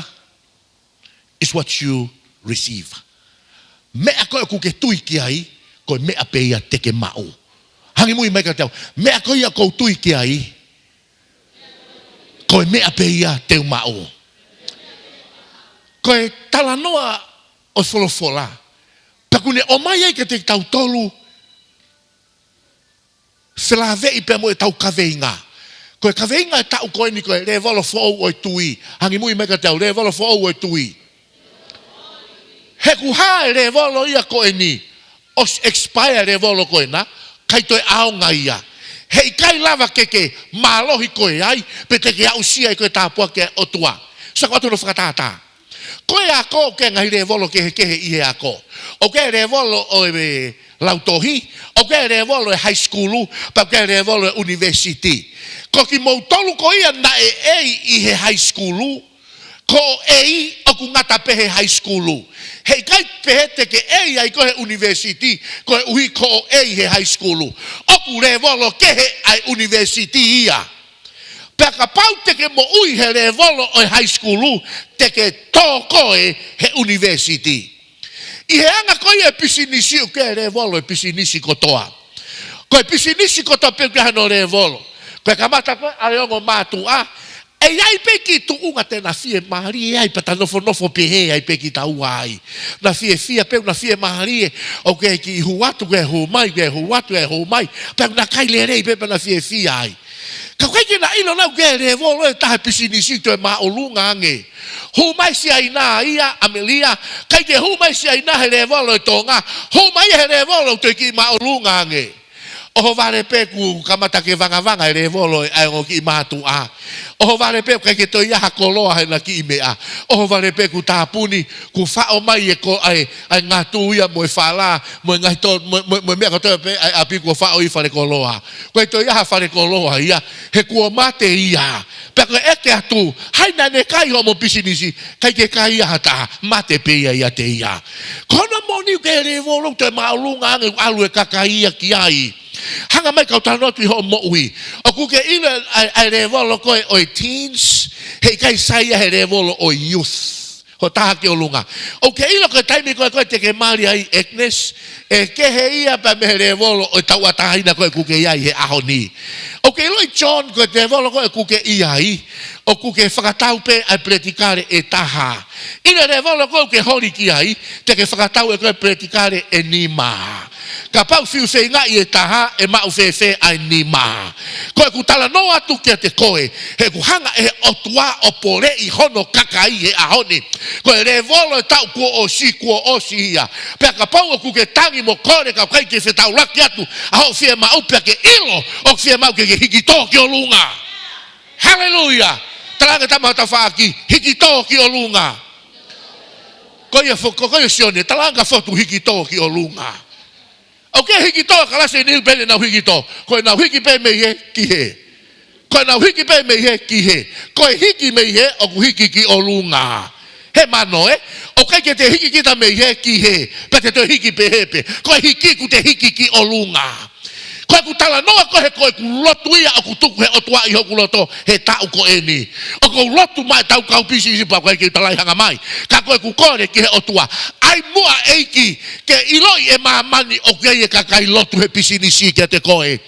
is what you receive. Meʻa ko ē ʻoku ke tui ki ai, ko e meʻa pē ia te ke maʻu. Hangimui mai kiate au, meʻa ko ia ʻoku ou tui ki ai, ko e meʻa pē ia te u maʻu. Ko e talanoa ʻo e folofola, pea ʻoku ne ʻomai ai kiate kitautolu felāveʻi pea mo ʻetau kaveinga. Ko e kaveinga ʻo e taʻu ko eni ko e lēvolo foʻou ʻo e tui. Hangimui mai kiate au, lēvolo foʻou ʻo e tui. He ʻoku hā e lēvolo ia ko eni, ʻosi expire e lēvolo ko ena, ʻikai toe ʻaonga ia. He ʻikai lava ke ke mālohi koe ai, pe te ke aʻusia ai koe e tāpuaki ʻa e ʻOtua. Sio atu hono fakatātā. Ko e ako ʻoku ʻi ai e ngaahi lēvolo kehekehe ʻi he ako. ʻOku ʻi ai e lēvolo ʻo e lautohi, ʻoku ʻi ai e lēvolo ʻo e high school, pea ʻoku ʻi ai e lēvolo ʻo e university. Ko kimoutolu ko ia naʻe ʻei ʻi he high school, ko hoʻo ʻei ʻoku ngata pē he high school. He ʻikai pehē te ke ʻei ai koe he university, koeʻuhi ko hoʻo ʻei he high school. ʻOku lēvolo kehe ʻa e university ia. Pea kapau te ke moʻui he lēvolo ʻo e high school, te ke tō koe he university. ʻI he anga ko ia e pisinisi, ʻoku ʻi ai e lēvolo ʻo e pisinisi kotoa. Ko e pisinisi kotoa pē ʻoku ʻi ai hano lēvolo. Ko e kamata ko ē ʻa e ongo mātuʻa, ʻe ʻi ai pē kiʻi tuʻunga te na fiemālie ai, pea ta nofonofo pehē ai pē kitaua ai. Na fiefia pē, na fiemālie, ʻoku ʻi ai e kiʻi hū atu, ʻoku ʻi ai e hū mai, ʻoku ʻi ai e hū atu, ʻoku ʻi ai e hū mai, pea na kai lelei pē, pea na fiefia ai. Ka ʻoku ʻikai ke na ʻilo naʻa ʻoku ʻi ai e lēvolo ʻo e taha e pisinisi toe māʻolunga ange. Hū mai Siaina ia, ʻAmelia, ʻikai ke hū mai Siaina he lēvolo ʻo e Tonga, hū mai he lēvolo ʻoku toe kiʻi māʻolunga ange. ʻOhovale pē kuo kamata ke vangavanga e lēvolo ʻa e ongo kiʻi mātuʻa. ʻOhovale pē ʻoku ʻikai ke toe ʻi ai ha koloa heʻena kiʻi meʻa. ʻOhovale pē kuo tāpuni, kuo faʻo mai e ko ʻa e, ʻa e ngatū ia mo e fala, mo e ngaahi to-, mo, mo, mo e meʻa kotoa pē ʻa e ʻapi kuo faʻo ʻi falekoloa. ʻOku ʻikai toe ʻi ai ha falekoloa ia, he kuo mate ia. Pea ko e ʻeke atu, hai naʻa ne kai hoʻomo pisinisi, ʻikai ke kai ia ha taha, mate pē ia ʻiate ia. Ko hono moʻoni ʻoku ʻi ai e lēvolo ʻoku toe māʻolunga ange ʻoku ʻalu e kakai ia ki ai. Hanga mai kau talanoa atu ʻi hoʻo moʻui. ʻOku ke ʻilo ʻa e, ʻa e lēvolo ko ē ʻo e teens, he ʻikai sai ia he lēvolo ʻo e youth. Ho taha ki ʻolunga. ʻOkú ke ʻilo ko e taimi ko ē ko ē te ke mali ai, Agnes, ʻe kehe ia pea mei he lēvolo ʻo e tauʻatāina ko ē ʻokú ke ʻi ai he ʻaho ni. ʻOkú ke ʻiloʻi, John, ko e lēvolo ko ē ʻokú ke ʻi ai, ʻokú ke fakatau pē ʻa e peletikale ʻe taha. ʻI he lēvolo ko ē ʻokú ke holi ki ai, te ke fakatau ʻe koe peletikale ʻe nima. Kapau fiu feingaʻi e taha, ʻe maʻu fēfē ʻa e nima? Ko ʻeku talanoa atu kiate koe, he ʻoku hanga ʻe he ʻOtua ʻo poleʻi hono kakai he ʻaho ni. Ko e lēvolo ʻo e taʻu kuo ʻosi, kuo ʻosi ia. Pea kapau ʻokú ke tangi mo kole ka ʻoku ʻikai ke fetaulaki atu ʻa hoʻo fiemaʻu, pea ke ʻilo ʻoku fiemaʻu ke ke hiki tō ki ʻolunga. Haleluia. Talaange tama tafaʻaki, hiki tō ki ʻolunga. Ko ia fo-, ko, ko ia Sione, talaange fotu, hiki tō ki ʻolunga. ʻOkú ke hiki tō, kalasi ʻe niu pē ʻenau hiki tō. Ko ʻenau hiki pē mei hē ki hē. Ko ʻenau hiki pē mei hē ki hē. Ko e hiki mei hē ʻoku hiki ki ʻolunga. He mahino, ē? ʻOku ʻikai ke te hiki kita mei hē ki hē, pea te toe hiki pehē pē. Ko e hiki ʻokú te hiki ki ʻolunga. Ko ʻeku talanoa ko ē he ko ʻeku lotu ia ʻoku tuku he ʻOtua ʻi hoku loto he taʻu ko eni. ʻOku ou lotu maʻa ʻetau kau pisinisi pea ʻoku ʻikai ke u talaʻi hanga mai. Ka ko ʻeku kole ki he ʻOtua, ʻai muʻa ʻEiki ke ʻiloʻi ʻe māmani ʻoku ʻi ai e kakai lotu he pisinisi kiate koe.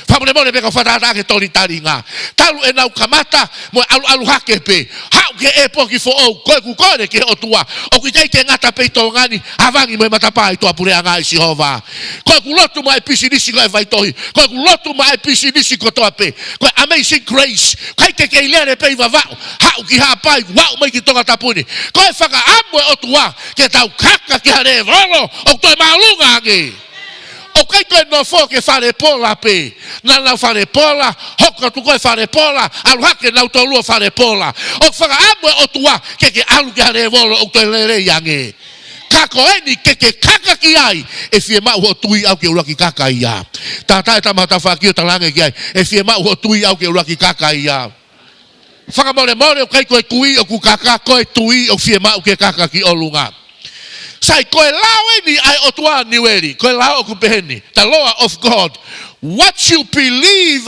Fakamolemole pē ka u fakatātā ke toli talinga. Talu ʻenau kamata mo e ʻaluʻalu hake pē. Haʻu ki he ʻepoki foʻou, ko ʻeku kole ki he ʻOtua. ʻOku ʻikai ke ngata pē ʻi Tonga ni, ʻavangi mo e matapā ʻi tuʻapuleʻanga ʻi Sihova. Ko ʻeku lotu maʻa e pisinisi ko ē faitohi. Ko ʻeku lotu maʻa e pisinisi kotoa pē. Ko e Amazing Grace. ʻIkai ke kei lele pē ʻi Vavaʻu, haʻu ki Haʻapai, ʻo aʻu mai ki Tongatapu ni. Ko e fakaʻamu ʻa e ʻOtua ke tau kaka ki ha lēvolo ʻoku toe māʻolunga ange. ʻOku ʻikai ko e nofo ki he fale pola pē. Naʻa nau fale pola, hoko atu ko ē fale pola, ʻalu hake nautolu ʻo fale pola. ʻOku fakaʻamu ʻa e ʻOtua ke ke ʻalu ki ha lēvolo ʻoku toe lelei ange. Ka ko eni ke ke kaka ki ai, ʻe fiemaʻu hoʻo tui ʻaʻau ke ʻuluaki kaka ia. Tātā e tama tafaʻaki ʻo talaange ki ai, ʻe fiemaʻu hoʻo tui ʻaʻau ke ʻuluaki kaka ia. Fakamolemole, ʻoku ʻikai ko e kui ʻoku kaka, ko e tui ʻoku fiemaʻu ke kaka ki ʻolunga. Sai, ko e lao eni ʻa e ʻOtua, Niueli, ko e lao ʻoku pehē ni, the law of God. What you believe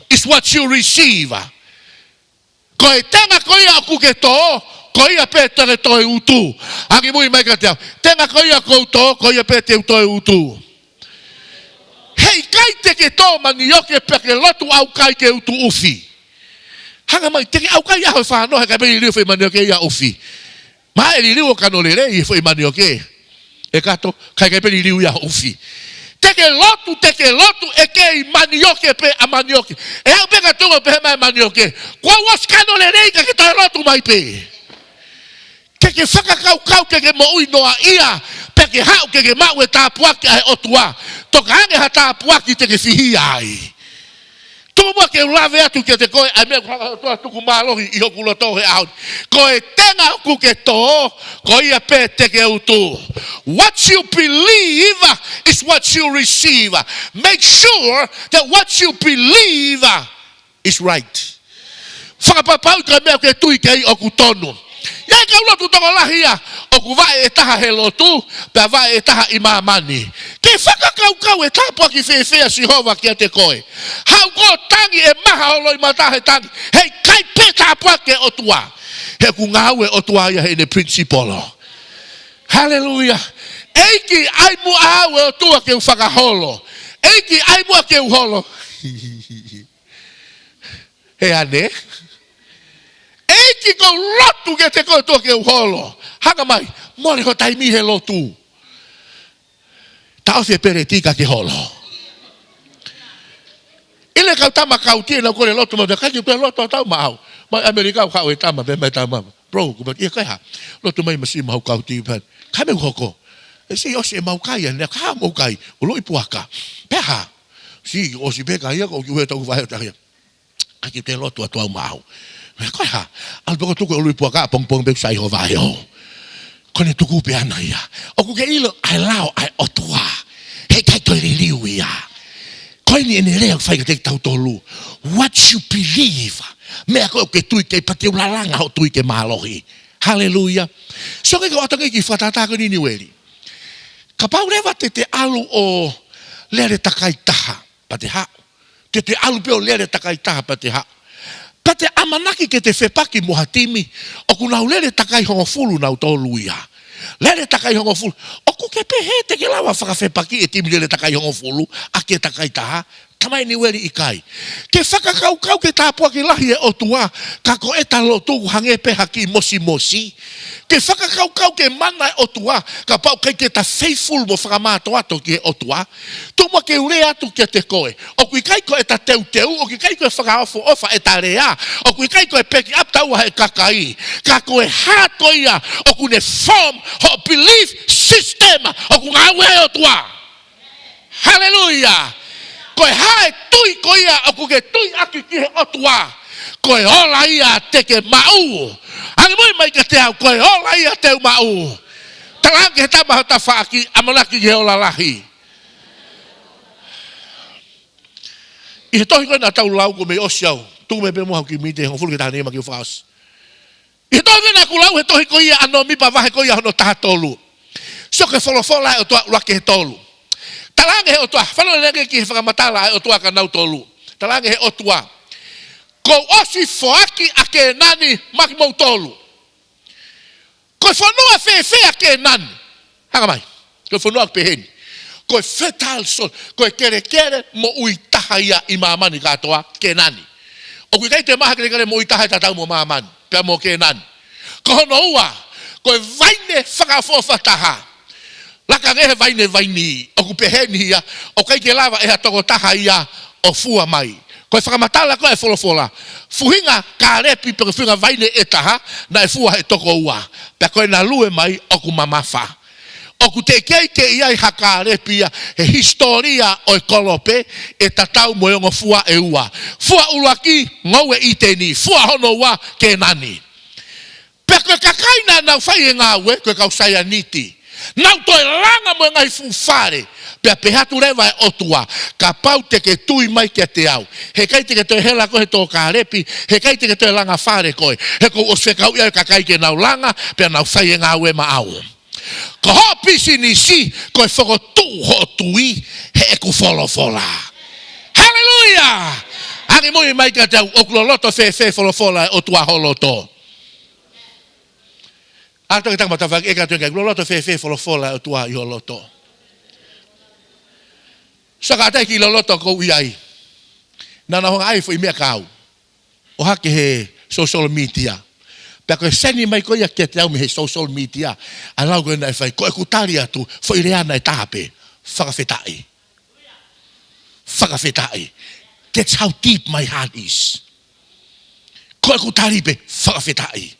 is what you receive. Ko e tenga ko ia ʻokú ke tō, ko ia pē te ke toe utu. Angimui mai kiate au. Tenga ko ia ʻoku ou tō, ko ia pē te u toe utu. Heʻikai te ke tō manioke pea ke lotu ʻaukai ke utu ʻufi. Hanga mai, te ke ʻaukai ʻaho ʻe fā noa, heʻikai pē liliu e foʻi manioke ia ʻufi. Mahalo ʻe liliu ʻo kano lelei e foʻi manioke. ʻE kato, ka ʻikai pē liliu ia ʻufi. Te ke lotu, te ke lotu, ʻe kei manioke pē ʻa manioke. ʻE aʻu pē ka tuʻu pē mai manioke. Kuo u ʻosi kano lelei, ka ke toe lotu mai pē. Ke ke fakakaukau ke ke moʻui noaʻia, pea ke haʻu ke ke maʻu e tāpuaki ʻa e ʻOtua. Toka ange ha tāpuaki te ke fihia ai. Tuku muʻa ke u lave atu kiate koe ʻa e meʻa ʻoku hanga ʻe he ʻOtua ʻo tuku mālohi ʻi hoku loto he ʻaho ni. Ko e tenga ʻokú ke tō, ko ia pē te ke utu. What you believe is what you receive. Make sure that what you believe is right. Fakapapauʻi ko e meʻa ʻokú ke tui ki ai ʻoku tonu. ʻI ai e kau lotu tokolahi ia ʻoku vaʻe ʻe taha he lotu, pea vaʻe ʻe taha ʻi māmani. Ke fakakaukau e tāpuaki fēfē ʻa Sihova kiate koe. Haʻu koe ʻo tangi ʻe maha ho loʻimata he tangi. Heʻikai pē tāpuaki ʻa e ʻOtua. He ʻoku ngāue ʻa e ʻOtua ia heʻene principle. Haleluia. ʻEiki, ʻai muʻa au ʻe ʻOtua ke u fakaholo. ʻEiki, ʻai muʻa ke u holo. He ane. ʻEiki, ʻoku ou lotu kiate koe ʻOtua ke u holo. Hanga mai, mole ho taimi he lotu. Taʻofi e peleti ka ke holo. ʻIlo e kau tama kauti ʻenau kole lotu mai, ka ke pē lotu ʻo tau maʻau. Mai ʻAmelika ʻoku haʻu e tama, pea mai tama. Bro, ko e meʻa ia ko e hā? Lotu mai masiʻi maʻu kauti pē. Ka meʻa ʻoku hoko. ʻE siʻi ʻosi ʻemau kai ʻanenai, ka hā ʻemau kai? ʻUluʻi puaka. Pea hā? Siʻi ʻosi pē kai ia, ko e kiʻi ʻuhe tau vahe ʻo tahi ia. ʻAi ke te lotu atu au maʻau. Meʻa ko e hā? ʻAlu pē ko e tuku e ʻuluʻi puaka ʻapongipongi pē kuo sai ho vahe ʻo. Ko ʻene tuku pē ʻana ia. ʻOkú ke ʻilo ʻa e lao ʻa e ʻOtua. Heʻikai toe liliu ia. Ko eni ʻene lea ʻoku fai kiate kitautolu. What you believe. Meʻa ko ē ʻokú ke tui ki ai pea te u lalanga hoʻo tui ke mālohi. Haleluia. So ke kau ʻatā ange ki he fakatātā ko eni, Niueli. Kapau leva te te ʻalu ʻo lele takai taha, pea te haʻu. Te te ʻalu pē ʻo lele takai taha pea te haʻu. Pea te ʻamanaki ke te fepaki mo ha timi, ʻoku nau lele takai hongofulu nautolu ia. Lele takai hongofulu. ʻOku ke pehē te ke lava fakafepaki e timi lele takai hongofulu ʻaki e takai taha? Tamai Niueli, ʻikai. Ke fakakaukau ke tāpuaki lahi e ʻOtua, ka ko ʻeta lotu ʻoku hangē pē ha kiʻi mosimosi. Ke fakakaukau ke mana e ʻOtua, kapau ʻikai ke ta faithful mo fakamātoato ki he ʻOtua. Tomuʻa ke u lea atu kiate koe. ʻOku ʻikai ko ʻeta teuteu, ʻoku ʻikai ko e fakaʻofoʻofa ʻeta lea, ʻoku ʻikai ko e peki ʻapitaua he kakai. Ka ko e heart ko ia ʻoku ne form hoʻo belief system ʻoku ngāue ai e ʻOtua. Haleluia. Ko e hā e tui ko ia ʻoku ke tui ʻaki ki he ʻOtua, ko e ola ia te ke maʻu. Ange muʻa mai kiate au, ko e ola ia te u maʻu. Talaange ki he tama ho tafaʻaki, ʻamanaki ki he ola lahi. ʻI he tohi ko ē naʻa tau lau, kuo mei ʻosi au. Tuku mai pē muʻa hoku kiʻi miniti ʻe hongofulu ki he taha nima ke u fakaʻosi. ʻI he tohi ko ē naʻa ku lau, he tohi ko ia ʻa Nōmipa vahe ko ia hono taha tolu. Sio ki he folofola ʻa e ʻOtua ʻuluaki ʻe tolu. Talaange he ʻOtua, fanongo lelei ange ki he fakamatala ʻa e ʻOtua kia nautolu. Talaange he ʻOtua, kuo u ʻosi foaki ʻa Kēnani maʻa kimoutolu. Ko e fonua fēfē ʻa Kēnani? Hanga mai. Ko e fonua ʻoku pehē ni. Ko e fertile soil, ko e kelekele moʻui taha ia ʻi māmani kātoa, Kēnani. ʻOku ʻikai toe maʻu ha kelekele moʻui taha ʻe tatau mo māmani, pea mo Kēnani. Ko hono ua, ko e vaine fakaʻofoʻofa taha. Laka ange he vaine vaini, ʻoku pehē ni ia, ʻoku ʻikai ke lava ʻe ha tokotaha ia ʻo fua mai. Ko e fakamatala ko ē ʻa e folofola. Fuhinga kālepi pe ko e fuhinga vaine ʻe taha, naʻe fua he toko ua. Pea ko ʻena lue mai ʻoku mamafa. ʻOku teʻeki ai ke ʻi ai ha kālepi ia he hisitōlia ʻo e kolope ʻe tatau mo e ongo fua ʻe ua. Fua ʻuluaki, ngoue ʻĪteni. Fua hono ua, Kēnani. Pea ko e kakai naʻa nau fai e ngāue, ko e kau saianiti. Nau toe langa mo e ngaahi fuʻu fale. Pea pehē atu leva e ʻOtua, kapau te ke tui mai kiate au, heʻikai te ke toe hela koe he tō kālepi, heʻikai te ke toe langa fale koe. He kuo u ʻosi fekauʻi ʻa e kakai ke nau langa, pea nau fai e ngāue maʻau. Ko hoʻo pisinisi, ko e fokotuʻu hoʻo tui heʻeku folofola. Haleluia! Ange muʻa mai kiate au, ʻoku loloto fēfē folofola ʻa e ʻOtua ho loto? ʻAlu atu ki he tangata ho tafaʻaki, ʻeke atu ange, loloto fēfē folofola ʻa e ʻOtua ʻi ho loto? Saka ʻatai ki loloto ʻoku ou ʻi ai. Naʻa nau hanga ʻai foʻi meʻa kau ʻo hake he social media. Pea ko e send mai ko ia kiate au mei he social media, ʻa e lau ko ē naʻe fai, ko ʻeku tali atu, foʻi lea naʻe taha pē: Fakafetaʻi. Fakafetaʻi. That's how deep my heart is. Ko ʻeku tali pē, fakafetaʻi.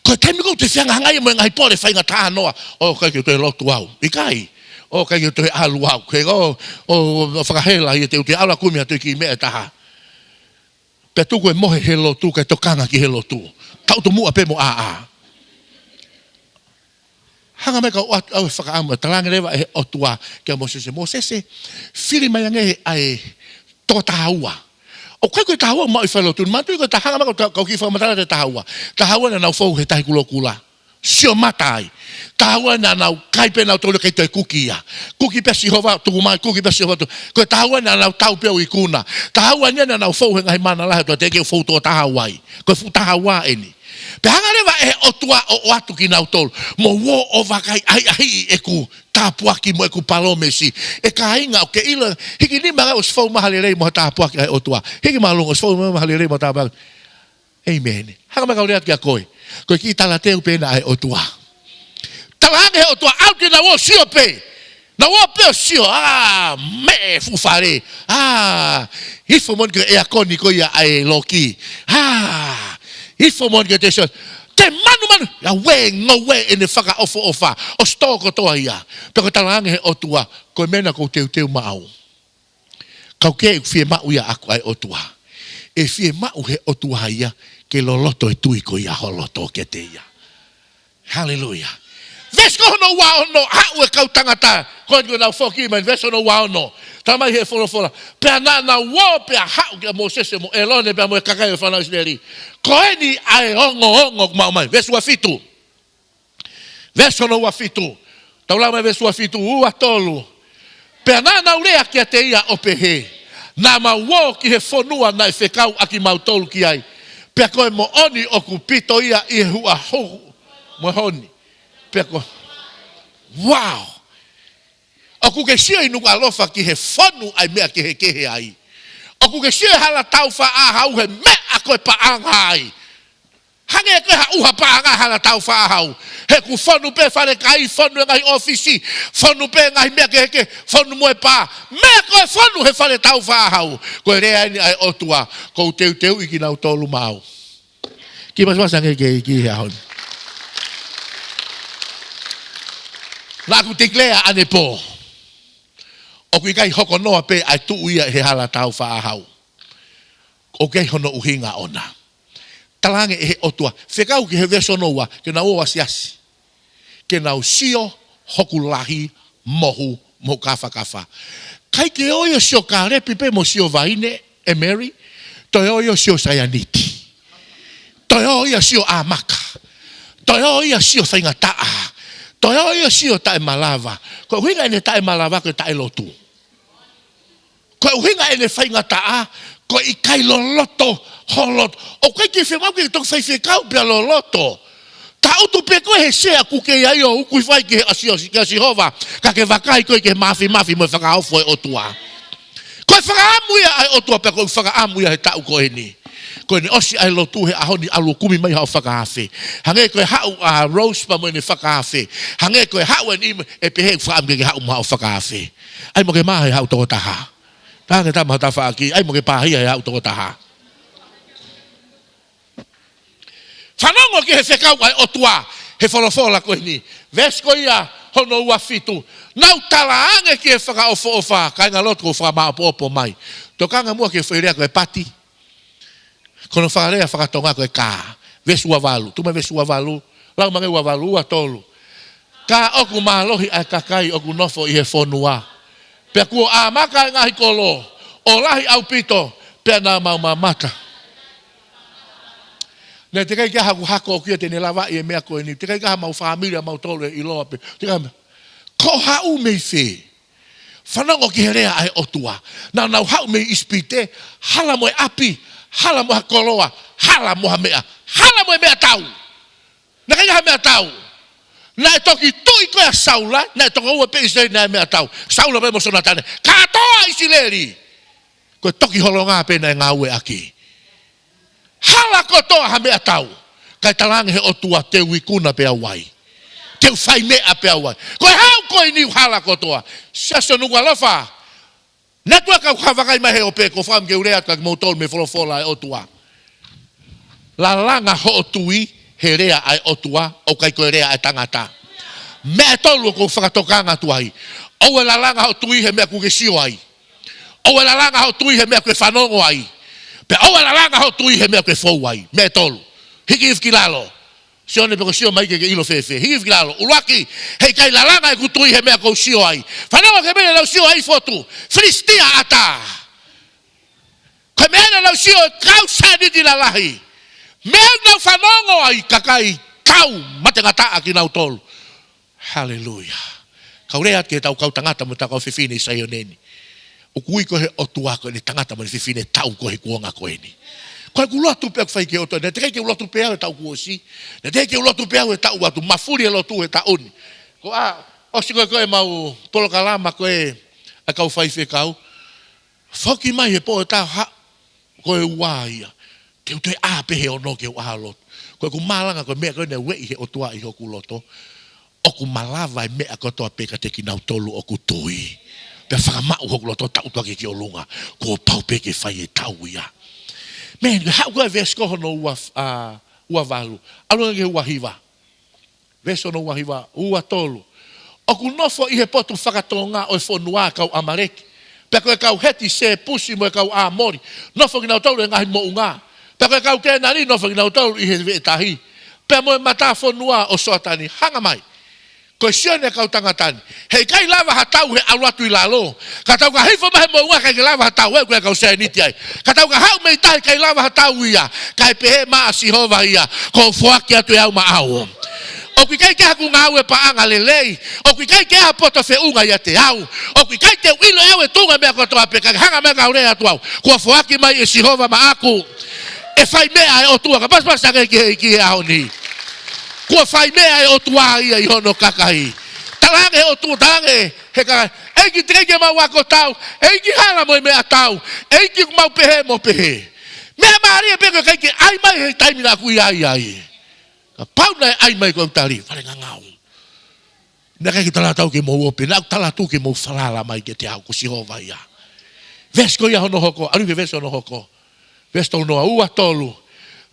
Ko e taimi ko ē ʻoku te fehangahangai mo e ngaahi pole faingataʻa noa, ʻoku ʻikai ke u toe lotu au. ʻIkai. ʻOku ʻikai ke u toe ʻalu au. Ke ʻo, ʻo, ʻo fakahela ia te u toe ʻalu ʻo kumi ha toe kiʻi meʻa ʻe taha. Pea tuku e mohe he lotu, kae tokanga ki he lotu. Tau tomuʻa pē mo ʻāʻā. Hanga mai ka u ʻoatu ʻa e fakaʻamu, ʻe talaange leva ʻe he ʻOtua kia Mōsese: Mōsese, fili mai ange ʻa e toko taha ua. ʻOku ʻikai ko e taha ua maʻu ʻi falelotu. Manatuʻi ko e taha, hanga mai ka u, ka u kiʻi fakamatala atu e taha ua. Taha ua naʻa nau fou he Tahi Kulokula. Sio mata ai. Taha ua naʻa nau kai pē nautolu, ʻikai toe kuki ia. Kuki pē Sihova, tuku mai, kuki pē Sihova, tuku. Ko e taha ua naʻa nau tau pē ʻo ikuna. Taha ua ni naʻa nau fou he ngaahi maʻana lahi, ʻo tuate ke fou toko taha ua ai. Ko e fuʻu taha ua eni. Pea hanga leva ʻe he ʻOtua ʻo ʻoatu kinautolu, mou ō ʻo vakai, ʻahiʻahiʻi ʻeku tāpuaki mo ʻeku palōmesi. ʻE kāinga, ʻoku ke ʻilo, hiki nima ange ʻosi fou mai ha lelei mo ha tāpuaki ʻa e ʻOtua. Hiki māʻolunga, ʻosi fou mai ha lelei mo ha tāpuaki. ʻĒmeni. Hanga mai ka u lea atu kia koe. Ko e kiʻi talateu pē ena ʻa e ʻOtua. Talaange he ʻOtua, ʻalu ke nau ō ʻo sio pē. Nau ō pē ʻo sio, ā, meʻe fuʻu fale. Ā, ifo moʻoni ki he ʻeakoni ko ia ʻa e loki. Ā, ifo moʻoni ki he te sio. Te manumanu, ʻauē, ngoue ʻene fakaʻofoʻofa. ʻOsi tō kotoa ia. Pea ko e talaange he ʻOtua, ko e meʻa naʻa ku teuteu maʻau. Ka ʻoku ʻikai ke fiemaʻu ia ʻaʻaku ʻa e ʻOtua. ʻE fiemaʻu he ʻOtua ia ke loloto e tui ko ia ho loto kiate ia. Haleluia. Veesi ko hono ua ono, haʻu e kau tangata ko eni kuo nau foki mai, veesi hono ua ono. Talamai he folofola: Pea naʻa nau ō pea haʻu kia Mōsese mo ʻĒlone pea mo e kakai ʻo e fānau ʻIsileli. Ko eni ʻa e ongoongo ʻoku maʻu mai. Veesi ua fitu. Veesi hono ua fitu. Tau lau mai veesi ua fitu, ua tolu. Pea naʻa nau lea kiate ia ʻo pehē: Naʻa mau ō ki he fonua naʻe fekau ʻa kimautolu ki ai, Pea ko e moʻoni ʻoku pito ia ʻi he huʻa hohu mo e honi. Pea ko, wow! ʻOku ke sio ʻi Nukuʻalofa ki he fonu ʻa e meʻa kehekehe ai. ʻOku ke sio ʻi Halatau Faʻahau he meʻa ko e paʻanga ai. Hangē ko e hā ʻuha paʻanga Halatau Faʻahau. He ʻoku fonu pē falekai, fonu e ngaahi ʻōfisi, fonu pē ngaahi meʻa kehekehe, fonu mo e pā. Meʻa ko e fonu he Faletau Faʻahau. Ko e lea eni ʻa e ʻOtua, ʻoku ou teuteuʻi kinautolu maʻau. Kiʻi masimasanga ki he ʻEiki he ʻaho ni. Naʻa ku declare ʻanepō, ʻoku ʻikai hoko noa pē ʻa e tuʻu ia he Halatau Faʻahau. ʻOku ʻi ai hono ʻuhinga ʻona. Talaange ʻe he ʻOtua, fekau ki he veesi hono ua, ke nau ō ʻo asiasi, ke nau sio hoku lahi mohu mo hoku kafakafa. ʻIkai ke ō ia ʻo sio Kālepi pē mo sio vaine, ʻe Mary, toe ō ia ʻo sio saianiti. Toe ō ia ʻo sio ʻāmaka. Toe ō ia ʻo sio faingataʻa. Toe ō ia ʻo sio taʻemalava. Ko e ʻuhinga ʻene taʻemalava ko e taʻelotu. Ko e ʻuhinga ʻene faingataʻa, ko e ʻikai loloto ho loto. ʻOku ʻikai ke fiemaʻu ke toki faifekau pea loloto. Tangutu pē koe he sea ʻoku ke ʻi ai ʻo uku hifo ai ki he ʻasi, ʻasi, kia Sihova, ka ke vakai koe ki he māfimafi mo e fakaofo ʻa e ʻOtua. Ko e fakaʻamu ia ʻa e ʻOtua pea ko e fakaʻamu ia he taʻu ko eni. Ko ʻene ʻosi ʻa e lotu he ʻaho ni, ʻalu ʻo kumi mai haʻo fakaafe. Hangē ko e haʻu ʻa Rose pea mo ʻene fakaafe. Hangē ko e haʻu eni ʻe pehē ʻoku fakaʻamu ke ke haʻu mo haʻo fakaafe. ʻAi mo ke maʻu he haʻu tokotaha. Talaange ki he tama ho tafaʻaki, ʻai mo ke pāhia he haʻu tokotaha. Fanongo ki he fekau ʻa e ʻOtua he folofola ko eni. Veesi ko ia hono ua fitu. Nau talaange ki he fakaʻofoʻofa, kāingalotu, ʻoku ou fakamāʻopoʻopo mai. Tokanga muʻa ki he foʻi lea ko e pati. Ko hono fakalea fakatonga ko e kā. Veesi ua valu. Tuku mai veesi ua valu. Lau mai ange ua valu, ua tolu. Ka ʻoku mālohi ʻa e kakai ʻoku nofo ʻi he fonua. Pea kuo ʻāmaka ʻa e ngaahi kolo, ʻo lahi ʻaupito, pea naʻa mau mamata. Naʻe teʻeki ai ke ʻi ai haku hako ʻoku ia te ne lavaʻi e meʻa ko eni. Teʻeki ai ke ʻi ai hamau fāmili, ʻamautolu ʻe ʻiloa pē. Teʻeki ai. Ko e haʻu mei fē? Fanongo ki he lea ʻa e ʻOtua. Naʻa nau haʻu mei ʻIsipite, hala mo e ʻapi, hala mo ha koloa, hala mo ha meʻa, hala mo e meʻatau. Naʻe ʻikai ha meʻatau. Naʻe toki tuʻi ko ē ʻa Saula, naʻe tokoua pē ʻIsileli naʻe meʻatau. Saula pē mo Sonatane. Kātoa ʻIsileli. Ko e toki holonga pē naʻe ngāueʻaki. Hala kotoa ha meʻatau. Kae talaange he ʻOtua te u ikuna pē au ai. Te u fai meʻa pē au ai. Ko e haʻu ko eni ʻoku hala kotoa. Siasi ʻo Nukuʻalofa. Naʻa tau kau ha vakai mai he ope, ʻoku ou fakaʻamu ke u lea atu kia kimoutolu mei he folofola ʻa e ʻOtua. Lalanga hoʻo tui he lea ʻa e ʻOtua, ʻoku ʻikai ko e lea ʻa e tangata. Meʻa ʻe tolu ʻoku ou fakatokanga atu ai. ʻOua ʻe lalanga hoʻo tui he meʻa ʻoku ke sio ai. ʻOua ʻe lalanga hoʻo tui he meʻa ʻoku ke fanongo ai. Pea ʻoua ʻe lalanga hoʻo tui he meʻa ʻoku ke fou ai. Meʻa ʻe tolu. Hiki hifo ki lalo. Sione, pe ko e sio mai ke ke ʻilo fēfē. Hiki hifo ki lalo. ʻUluaki, heʻikai lalanga ʻeku tui he meʻa ʻoku ou sio ai. Fanongo ki he meʻa naʻa nau sio ai fotu. Filisitia ʻatā. Ko e meʻa naʻa nau sio ai, kau saianiti lalahi. Meʻa naʻa nau fanongo ai, kakai tau, mate ngataʻa kinautolu. Haleluia. Kau lea atu ki heʻetau kau tangata mo ʻetau kau fefine ʻi Saione ni. ʻOku ui koe ʻe he ʻOtua ko ʻene tangata mo ʻene fefine tau ko ē he kuonga ko eni. Ko ʻeku lotu pē ʻoku fai ki he ʻOtua. Naʻe teʻeki ai ke u lotu pē au he taʻu kuo ʻosi. Naʻe teʻeki ai ke u lotu pē au he taʻu atu. Mafuli e lotu he taʻu ni. Ko ʻa, ʻosi ko ē ko ʻemau polokalama ko ē ʻa e kau faifekau. Foki mai he pō ʻe taha, ko e ua ia. Te u toe ʻā pē he ono ke u ʻā ʻo lotu. Ko ʻeku malanga ko e meʻa ko ē naʻe ueʻi he ʻOtua ʻi hoku loto. ʻOku malava e meʻa kotoa pē kiate kinautolu ʻoku tui. Pea fakamaʻu hoku loto, taʻutu hake ki ʻolunga. Kuo pau pē ke fai e tau ia. Mei he haʻu ko ē veesi ko hono ua, ʻa, ua valu. ʻAlu ange ki he ua hiva. Veesi hono ua hiva, ua tolu. ʻOku nofo ʻi he potu fakatonga ʻo e fonua ʻa e kau ʻAmaleki. Pea ko e kau Heti, Sepusi mo e kau ʻĀmoli. Nofo kinautolu ʻi he ngaahi moʻunga. Pea ko e kau Kēnani nofo kinautolu ʻi he veʻe tahi. Pea mo e matafonua ʻo Soatani. Hanga mai. Ko e Sione ʻa e kau tangata ni. Heʻikai lava ha tau he ʻalu atu ʻi lalo. Ka tau ka hifo mai he moʻunga ʻikai ke lava ha tau, ʻe, ko e kau saianiti ai. Ka tau ka haʻu mei tahi ʻikai lava ha tau ia. Kae pehē mai ʻa Sihova ia, kuo u foaki atu ʻe au maʻau. ʻOku ʻikai ke ʻi ai haku ngāue paʻanga lelei. ʻOku ʻikai ke ʻi ai ha poto feʻunga ʻiate au. ʻOku ʻikai te u ʻilo ʻe au e tuʻunga meʻa kotoa pē, ka hanga mai kau lea atu au. Kuo foaki mai ʻe Sihova maʻaku. ʻE fai meʻa ʻa e ʻOtua, ka pasipasi ange ki he ʻEiki he ʻaho ni. Kuo fai meʻa ʻa e ʻOtua ia ʻi hono kakai. Talaange he ʻOtua, talaange he kakai, ʻEiki teʻeki ke mau ako tau, ʻEiki hala mo e meʻatau, ʻEiki ʻoku mau pehē mo pehē. Meʻa mālie pē ko e ʻikai ke ʻai mai he taimi naʻa ku ʻi ai ai. Kapau naʻe ʻai mai ko e tali, fale ngangau. Naʻe ʻikai ke tala atu ke mou ope, naʻe tala atu ke mou falala mai kiate au, ko Sihova ia. Veesi ko ia hono hoko, ʻalu ki he veesi hono hoko. Veesi tolu noa, ua tolu.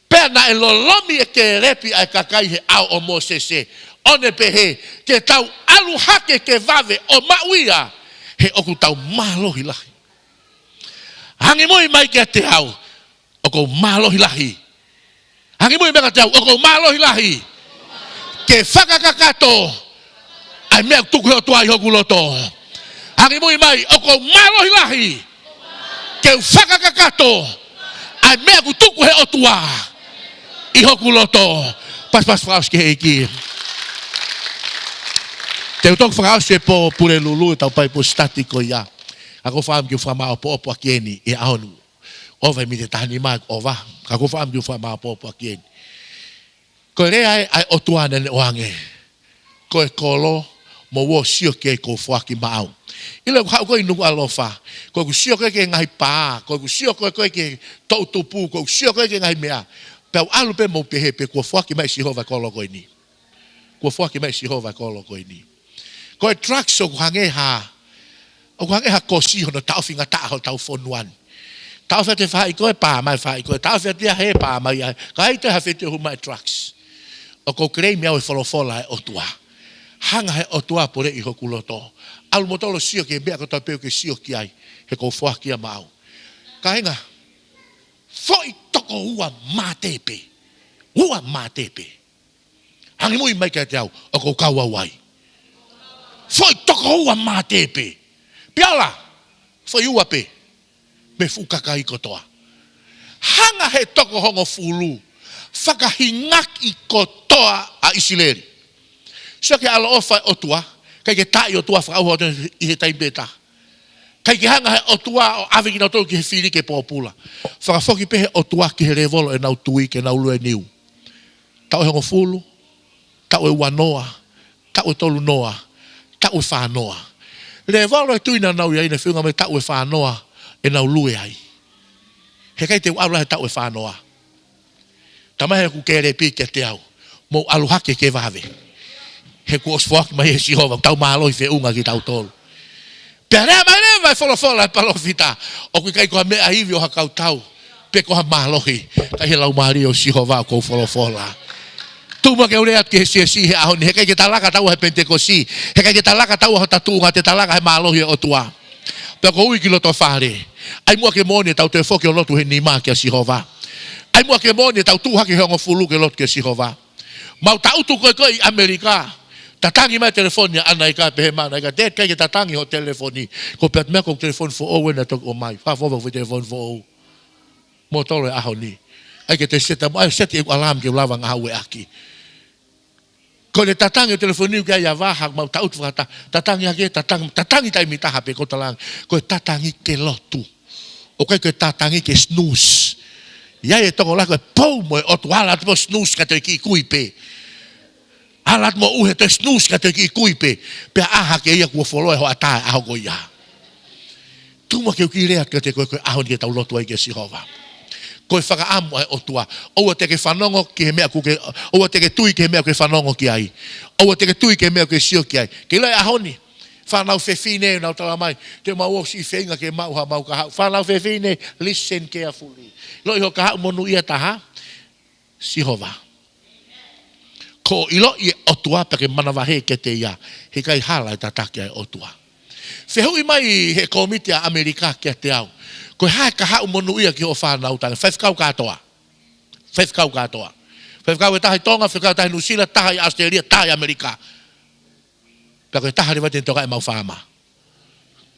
Pea naʻe lolomi ʻe Kēlepi ʻa e kakai he ʻao ʻo Mōsese, ʻo ne pehē, ke tau ʻalu hake ke vave ʻo maʻu ia, he ʻoku tau mālohi lahi. Angimui mai kiate au, ʻoku ou mālohi lahi. Angimui mai kiate au, ʻoku ou mālohi lahi. Ke fakakakato ʻa e meʻa ʻoku tuku he ʻOtua ʻi hoku loto. Angimui mai, ʻoku ou mālohi lahi. Ke u fakakakato ʻa e meʻa ʻoku tuku he ʻOtua ʻi hoku loto. Pasipasi fakaʻosi ki he ʻEiki. Te u toki fakaʻosi e pō Pulelulu ʻetau Bible study ko ia. Ka ʻoku ou fakaʻamu ke u fakamāʻopoʻopo ʻaki eni he ʻaho ni. ʻOfa e miniti ʻe taha nima, ʻofa. Ka ʻoku ou fakaʻamu ke u fakamāʻopoʻopo ʻaki eni. Ko e lea ē ʻa e ʻOtua naʻa ne ʻoange. Ko e kolo, mou ō ʻo sio ki ai, kuo u foaki maʻau. ʻIlo ʻeku haʻu ko ē ʻi Nukuʻalofa, ko ʻeku sio ko ē ki he ngaahi pā, ko ʻeku sio ko ē ki he toʻutupu, ko ʻeku sio ko ē ki he ngaahi meʻa. Pea u ʻalu pē mo pehē pē kuo foaki mai ʻe Sihova e kolo ko eni. Kuo foaki mai ʻe Sihova e kolo ko eni. Ko e drugs ʻoku hangē ha, ʻoku hangē ha kosi hono taʻofi ngataʻa hotau fonua ni. Taʻofi atu e faʻahi ko ē, pā mai e faʻahi ko ē, taʻofi atu ia he pā mai ai. Ka ʻikai toe ha feituʻu ʻe hū mai e drugs. ʻOku ou claim au e folofola ʻa e ʻOtua. Hanga he ʻOtua ʻo poleʻi hoku loto. ʻAlu moutolu ʻo sio ki he meʻa kotoa pē ʻoku ke sio ki ai. He kuo u foaki ia maʻau. Kāinga, foʻi toko ua mate pē. Ua mate pē. Angimui mai kiate au, ʻoku ou kau au ai. Foʻi toko ua mate pē. Piala, foʻi ua pē. Mei he fuʻu kakai kotoa. Hanga he toko hongofulu, fakahingaki kotoa ʻa ʻIsileli. Sio ki he ʻaloʻofa ʻa e ʻOtua, ʻikai ke taaʻi ʻOtua fakaʻauha ʻi he taimi pē taha. ʻIkai ke hanga he ʻOtua ʻo ʻave kinautolu ki he fili ke pōpula. Fakafoki pē he ʻOtua ki he lēvolo ʻenau tui ke nau lue niu. Taʻu ʻe hongofulu, taʻu ʻe uanoa, taʻu ʻe tolunoa, taʻu ʻe fānoa. Lēvolo e tui naʻa nau ʻi ai naʻe feʻunga mo e taʻu ʻe fānoa ʻenau lue ai. He ʻikai te u ʻalu he taʻu ʻe fānoa. Talamai ʻe Kēlepi kiate au, mou ʻalu hake ke vave. He kuo ʻosi foaki mai ʻe Sihova, tau mālohi feʻunga kitautolu. Pea lea mai leva e folofola ʻa e palōfita, ʻoku ʻikai ko ha meʻa ivi ʻo ha kautau, pe ko ha mālohi, ka ʻi he Laumālie ʻo Sihova ʻoku ou folofola. Tuku muʻa ke u lea atu ki he siasi he ʻaho ni, he ʻikai ke ta laka taua he Penitekosi, he ʻikai ke ta laka taua hota tuʻunga, te ta laka he mālohi ʻo e ʻOtua. Pea ʻoku ou ui ki loto fale. ʻAi muʻa ke moʻoni ʻetau toe foki ʻo lotu he nima kia Sihova. ʻAi muʻa ke moʻoni ʻetau tuʻu hake he hongofulu ke lotu kia Sihova. Mau tangutu ko ē ko ē ʻi ʻAmelika. Tatangi mai e telefoni ʻa ʻAnaika, pehē mai ʻe ʻAnaika, Dad, ʻikai ke tatangi hoʻo telefoni. Ko e pehē atu meʻa ko e telefoni foʻou ē naʻe toki ʻomai. Fakaʻofoʻofa ko e telefoni foʻou. Moutolu he ʻaho ni. ʻAi ke te seta, ʻai seti ʻeku alarm ke u lava ngāueʻaki. Ko ʻene tatangi e telefoni ʻoku ʻi ai ʻa Vaha, mau tangutu fakataha. Tatangi hake, tatangi, tatangi taimi taha pē ko e talangi. Ko e tatangi ke lotu. ʻOku ʻikai ko e tatangi ke snooze. ʻI ai e tokolahi ko e pou mo e ʻotu, ala atu mo snooze ka toe kiʻi kui pē. Ala atu mo ʻuhe toe snooze ka toe kiʻi kui pē. Pea ʻā hake ia kuo fuoloa e hoʻatā e ʻaho ko ia. Tuku muʻa ke u kiʻi lea kiate koe ko e ʻaho ni ke tau lotu ai kia Sihova. Ko e fakaʻamu ʻa e ʻOtua. ʻOua te ke fanongo ki he meʻa ʻoku ke, ʻoua te ke tui ki he meʻa ʻoku ke fanongo ki ai. ʻOua te ke tui ki he meʻa ʻoku ke sio ki ai. Ke ʻilo e ʻaho ni. Fānau fefine ʻoku nau talamai, te mau ʻosi feinga ke maʻu haʻamau kahaʻu. Fānau fefine, listen carefully. ʻIloʻi ho kahaʻu monūʻia taha, Sihova. Ko e ʻiloʻi e ʻOtua pea ke manavahē kiate ia, he ʻikai hala e tataki ʻa e ʻOtua. Fehuʻi mai he kōmiti ʻa ʻAmelika kiate au, ko e hā e kahaʻu monūʻia ki hoʻo fānau, talaange, faifekau kātoa. Faifekau kātoa. Faifekau ʻe taha ʻi Tonga, faifekau ʻe taha ʻi Nuʻusila, taha ʻi ʻAositelēlia, taha ʻi ʻAmelika. Pea ko e taha leva te ne tokaʻi ʻemau faama.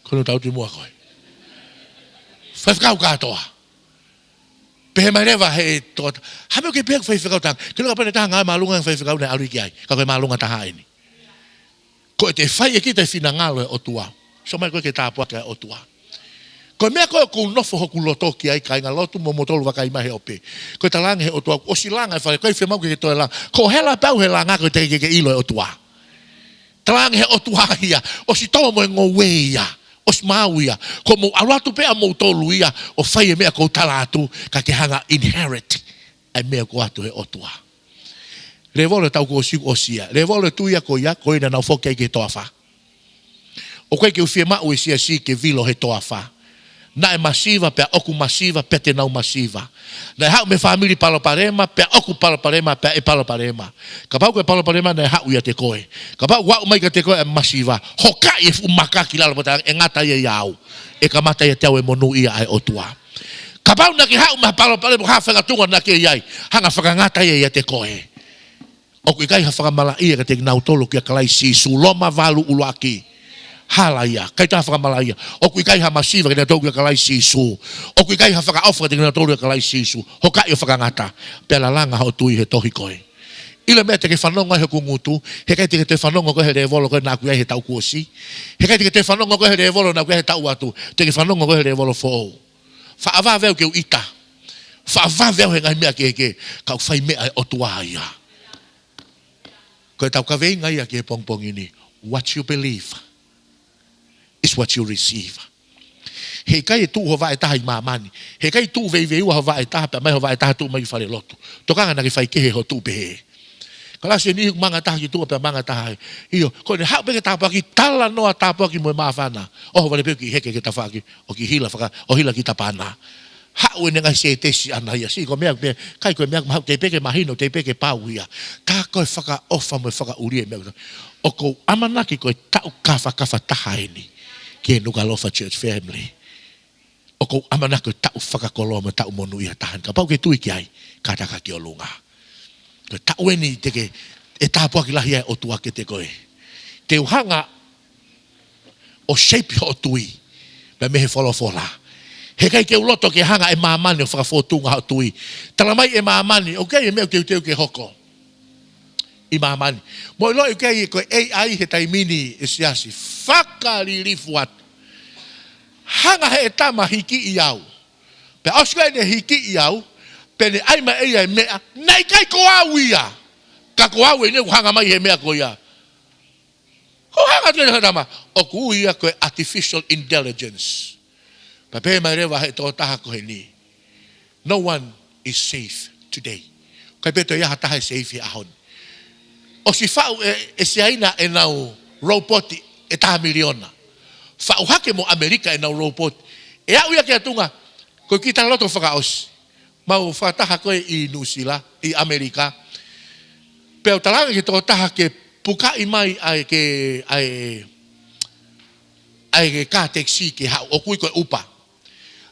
Ko hono tauti muʻa ko ē. Faifekau kātoa. Pehē mai leva he tokotaha, hā e meʻa ʻoku ke pehē ʻoku faifekau taha? Ke laka pē ʻene taha ngāue māʻolunga e faifekau naʻe ʻalu ki ai. Ka ko e māʻolunga taha eni. Ko e te fai ʻe kita e finangalo e ʻOtua. Sio mai ko ē ke tāpuaki ʻa e ʻOtua. Ko e meʻa ko ē ʻoku ou nofo hoku loto ki ai, kāinga lotu, mo moutolu vakai mai he ope. Ko e talaange he ʻOtua, ʻosi langa e fale, ʻikai fiemaʻu ke ke toe langa. Ko e hela pē au he langa ko e teʻeki ke ke ʻilo e ʻOtua. Talaange he ʻOtua ia, ʻosi tō mo e ngoue ia, ʻosi maau ia. Ko hoʻomou ʻalu atu pē ʻamoutolu ia ʻo fai e meʻa ʻoku ou tala atu, ka ke hanga ʻo inherit ʻa e meʻa ʻoku ʻoatu he ʻOtua. Lēvolo ʻe taha kuo ʻosi, ʻosi ia. Lēvolo ʻe ua ia ko ia, ko ia naʻa nau foki ai ki he toafa. ʻOku ʻikai ke u fiemaʻu e siasi ke vilo he toafa. Naʻe masiva pea ʻoku masiva pea te nau masiva. Naʻe haʻu mei he fāmili palopalema pea ʻoku palopalema pea ʻe palopalema. Kapau ko e palopalema naʻe haʻu ʻiate koe, kapau ʻoku aʻu mai kiate koe e masiva, hokaʻi e fuʻu maka ki lalo pea talaange ʻe ngata ia ʻiate au. ʻE kamata ʻiate au e monūʻia ʻa e ʻOtua. Kapau naʻa ke haʻu mei he palopalema, ha faʻahinga tuʻunga naʻa ke ʻi ai, hanga ʻo fakangata ia ʻiate koe. ʻOku ʻikai ha fakamalaʻia kiate kinautolu kia Kalaisi Sīsū, Loma valu ʻuluaki. Hala ia, ʻikai ha fakamalaʻia. ʻOku ʻikai ha masiva kiate kinautolu kia Kalaisi Sīsū. ʻOku ʻikai ha fakaʻofa kiate kinautolu kia Kalaisi Sīsū. Hokaʻi ʻo fakangata. Pea lalanga hoʻo tui he tohi ko ē. ʻIlo e meʻa te ke fanongo ai hoku ngutu, heʻikai te ke toe fanongo koe he lēvolo ko ē naʻa ku ʻi ai he taʻu kuo ʻosi. Heʻikai te ke toe fanongo koe he lēvolo naʻa ku ʻi ai he taʻu atu. Te ke fanongo koe he lēvolo foʻou. Faʻa vave au ke u ʻita. Faʻa vave au he ngaahi meʻa kehekehe, ka ʻoku fai meʻa ʻa e ʻOtua ia. Ko ʻetau kaveinga ia ki he pongipongi ni. What you believe is what you receive. Heʻikai tuʻu ho vaʻe ʻe taha ʻi māmani. Heʻikai tuʻu veiveiua ho vaʻe ʻe taha pea mai ho vaʻe ʻe taha tuʻu mai ki falelotu. Tokanga naʻa ke faikehe hoʻo tuʻu pehē. Kalasi ni manga taha ki tuʻa pea manga taha. ʻIo, ko ʻene haʻu pē ke tāpuaki, talanoa tāpuaki mo e māfana. ʻOhovale pē ki heke ki tafaʻaki, ʻo ki hila faka, ʻo hila ki tapana. Haʻu ʻene ngaahi sētesi ʻana ia, sio ko e meʻa pē, ʻikai ko e meʻa, mahalo teʻeki pē ke mahino, teʻeki pē ke pau ia. Tā ko e fakaʻofa mo e fakaʻulia e meʻa. ʻOku ou ʻamanaki ko e taʻu kafakafa taha eni ki he Nukuʻalofa Church Family. ʻOku ou ʻamanaki ko e taʻu fakakoloa mo e taʻu monūʻia taha eni. Kapau ʻoku ke tui ki ai, kātaki ki ʻolunga. Ko e taʻu eni te ke, ʻe tāpuaki lahi ai e ʻOtua kiate koe. Te u hanga ʻo shape hoʻo tui mei, mei he folofola. Heʻikai ke u loto ke hanga ʻe māmani ʻo fakafōtunga hoʻo tui. Tala mai ʻe māmani, ʻoku ʻikai e meʻa ʻoku teuteu ke hoko ʻi māmani. Mou ʻiloʻi ʻoku ʻikai ko e A I he taimi ni, e siasi. Fakalilifu atu. Hanga heʻe tama ʻo hikiʻi au. Pea ʻosi ko ē ʻene hikiʻi au, pea ne ʻai mai ʻe ia e meʻa, naʻe ʻikai ko au ia. Ka ko au eni ʻoku hanga mai he meʻa ko ia. Ko e hanga atu ʻe he tama, ʻoku ui ia ko e artificial intelligence. Pea pehē mai leva ʻe he tokotaha ko eni, no one is safe today. ʻIkai pē toe ʻi ai ha taha ʻe safe he ʻaho ni. ʻOsi faʻu ʻe, ʻe Siaina ʻenau robot ʻe taha miliona. Faʻu hake mo ʻAmelika ʻenau robot. ʻE aʻu ia ki he tuʻunga, ko e kiʻi talaloto fakaʻosi. Mau fakataha ko ē ʻi Nuʻusila, ʻi ʻAmelika. Pea u talaange ki he tokotaha ke pukaʻi mai ʻa e, ke, ʻa e, ʻa e kā taxi ke haʻu, ʻoku ui ko e Uber.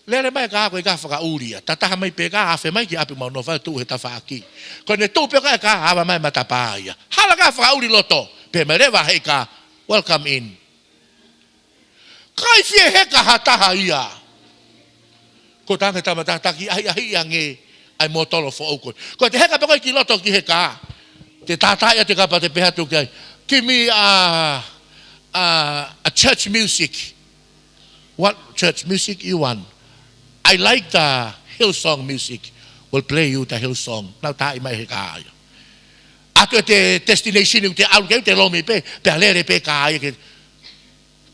Lele mai e kā ko e kā fakaʻuli ia. Tataha mai pē kā, afe mai ki ʻapi, mau nofo ai ʻo tuʻu he tafaʻaki. Ko ʻene tuʻu pē ko ē e kā, ava mai e matapā ia. Hala e kā fakaʻuli loto. Pehē mai leva ʻe he kā, welcome in. ʻIkai fie heka ha taha ia. Ko e tangi tama tataki, ʻahiʻahiʻi ange ʻa e mōtolo foʻou ko ē. Ko ʻete heka pē ko ē ki loto ki he kā, te tātā ia te kapa te pehē atu ki ai, give me a, a, a church music. What church music you want? I like the Hillsong music. We'll play you the Hillsong. Nau taaʻi mai he kā ia. ʻAtu ʻete destination ʻoku te ʻalu ki ai, te lomi pē, pea lele pē kā ia ke.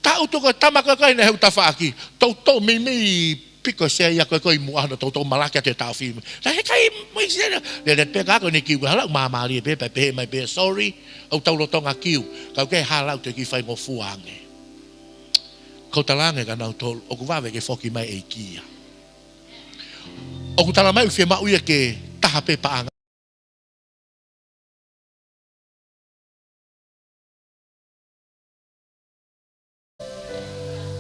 Taʻutu ko e tama ko ē ko ē naʻe ʻi he tafaʻaki. Toutou meimei piko e sea ia ko ē ko ē ʻi muʻa hono toutou malaki atu e taʻofi. Naʻe ʻikai mo e sea ia. Lele pē kā ko eni kiu, hala ʻo māmālie pē, pea pehē mai pē, sorry, ʻoku tau lolotonga kiu. Ka ʻoku ʻikai hala ʻo toe kiʻi faingofua ange. Ko e talaange kia nautolu, ʻoku vave ke foki mai e ʻEiki ia. ʻOku tala mai ʻoku fiemaʻu ia ke taha pē paʻanga.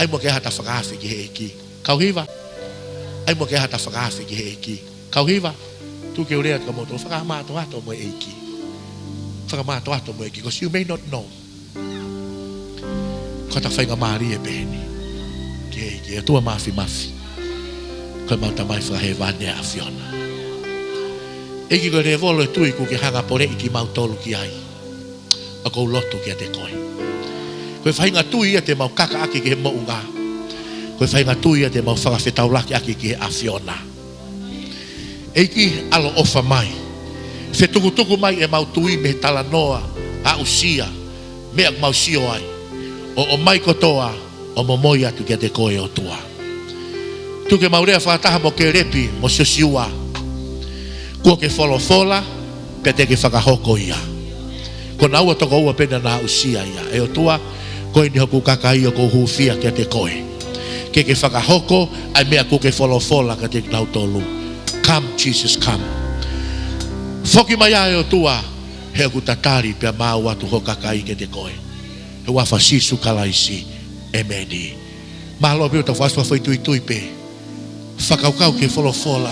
ʻAi muʻa ke ʻai haʻata fakaafe ki he ʻEiki. Kau hiva. ʻAi muʻa ke ʻai haʻata fakaafe ki he ʻEiki. Kau hiva. Tuku ke u lea atu kia moutolu, fakamātoato mo e ʻEiki. Fakamātoato mo e ʻEiki, 'cause you may not know. Ko ʻeta faingamālie pē eni ki he ʻEiki, ʻOtua Māfimafi. Ko ʻemau Tamai Fakahēvani ʻa e ʻAfiona. ʻEiki, ko e lēvolo e tui ʻoku ke hanga ʻo poleʻi kimautolu ki ai, ʻoku ou lotu kiate koe. Ko e faʻahinga tui ia te mau kakaʻaki ki he moʻunga. Ko e faʻahinga tui ia te mau fakafetaulaki ʻaki ki he ʻAfiona. ʻEiki, ʻaloʻofa mai. Fetukutuku mai ʻemau tui mei he talanoa, aʻusia, meʻa ʻoku mau sio ai. ʻO ʻomai kotoa, ʻo momoi atu kiate koe ʻOtua. Tuku ke mau lea fakataha mo Kelepi, mo Siosiua. Kuo ke folofola, pea te ke fakahoko ia. Ko naua toko ua pē naʻa na aʻusia ia. ʻE ʻOtua, ko eni hoku kakai ʻoku ou hūfia kiate koe. Ke ke fakahoko, ʻa e meʻa kuo ke folofola kiate kinautolu. Come, Jesus, come. Foki mai ā ʻe ʻOtua, he ʻoku tatali pea maau atu ho kakai kiate koe. He huafa ʻo Sīsū Kalaisi. ʻEmeni. Mālō pē ʻetau fakaʻosi fakafoʻituitui pē. Fakakaukau ki he folofola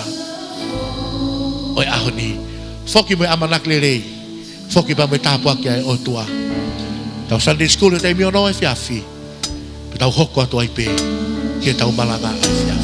ʻo e ʻaho ni. Foki mo e ʻamanaki lelei. Foki pea mo e tāpuaki ʻa e ʻOtua. Tau Sunday school he taimi ono efiafi. Pea tau hoko atu ai pē ki heʻetau malanga efiafi.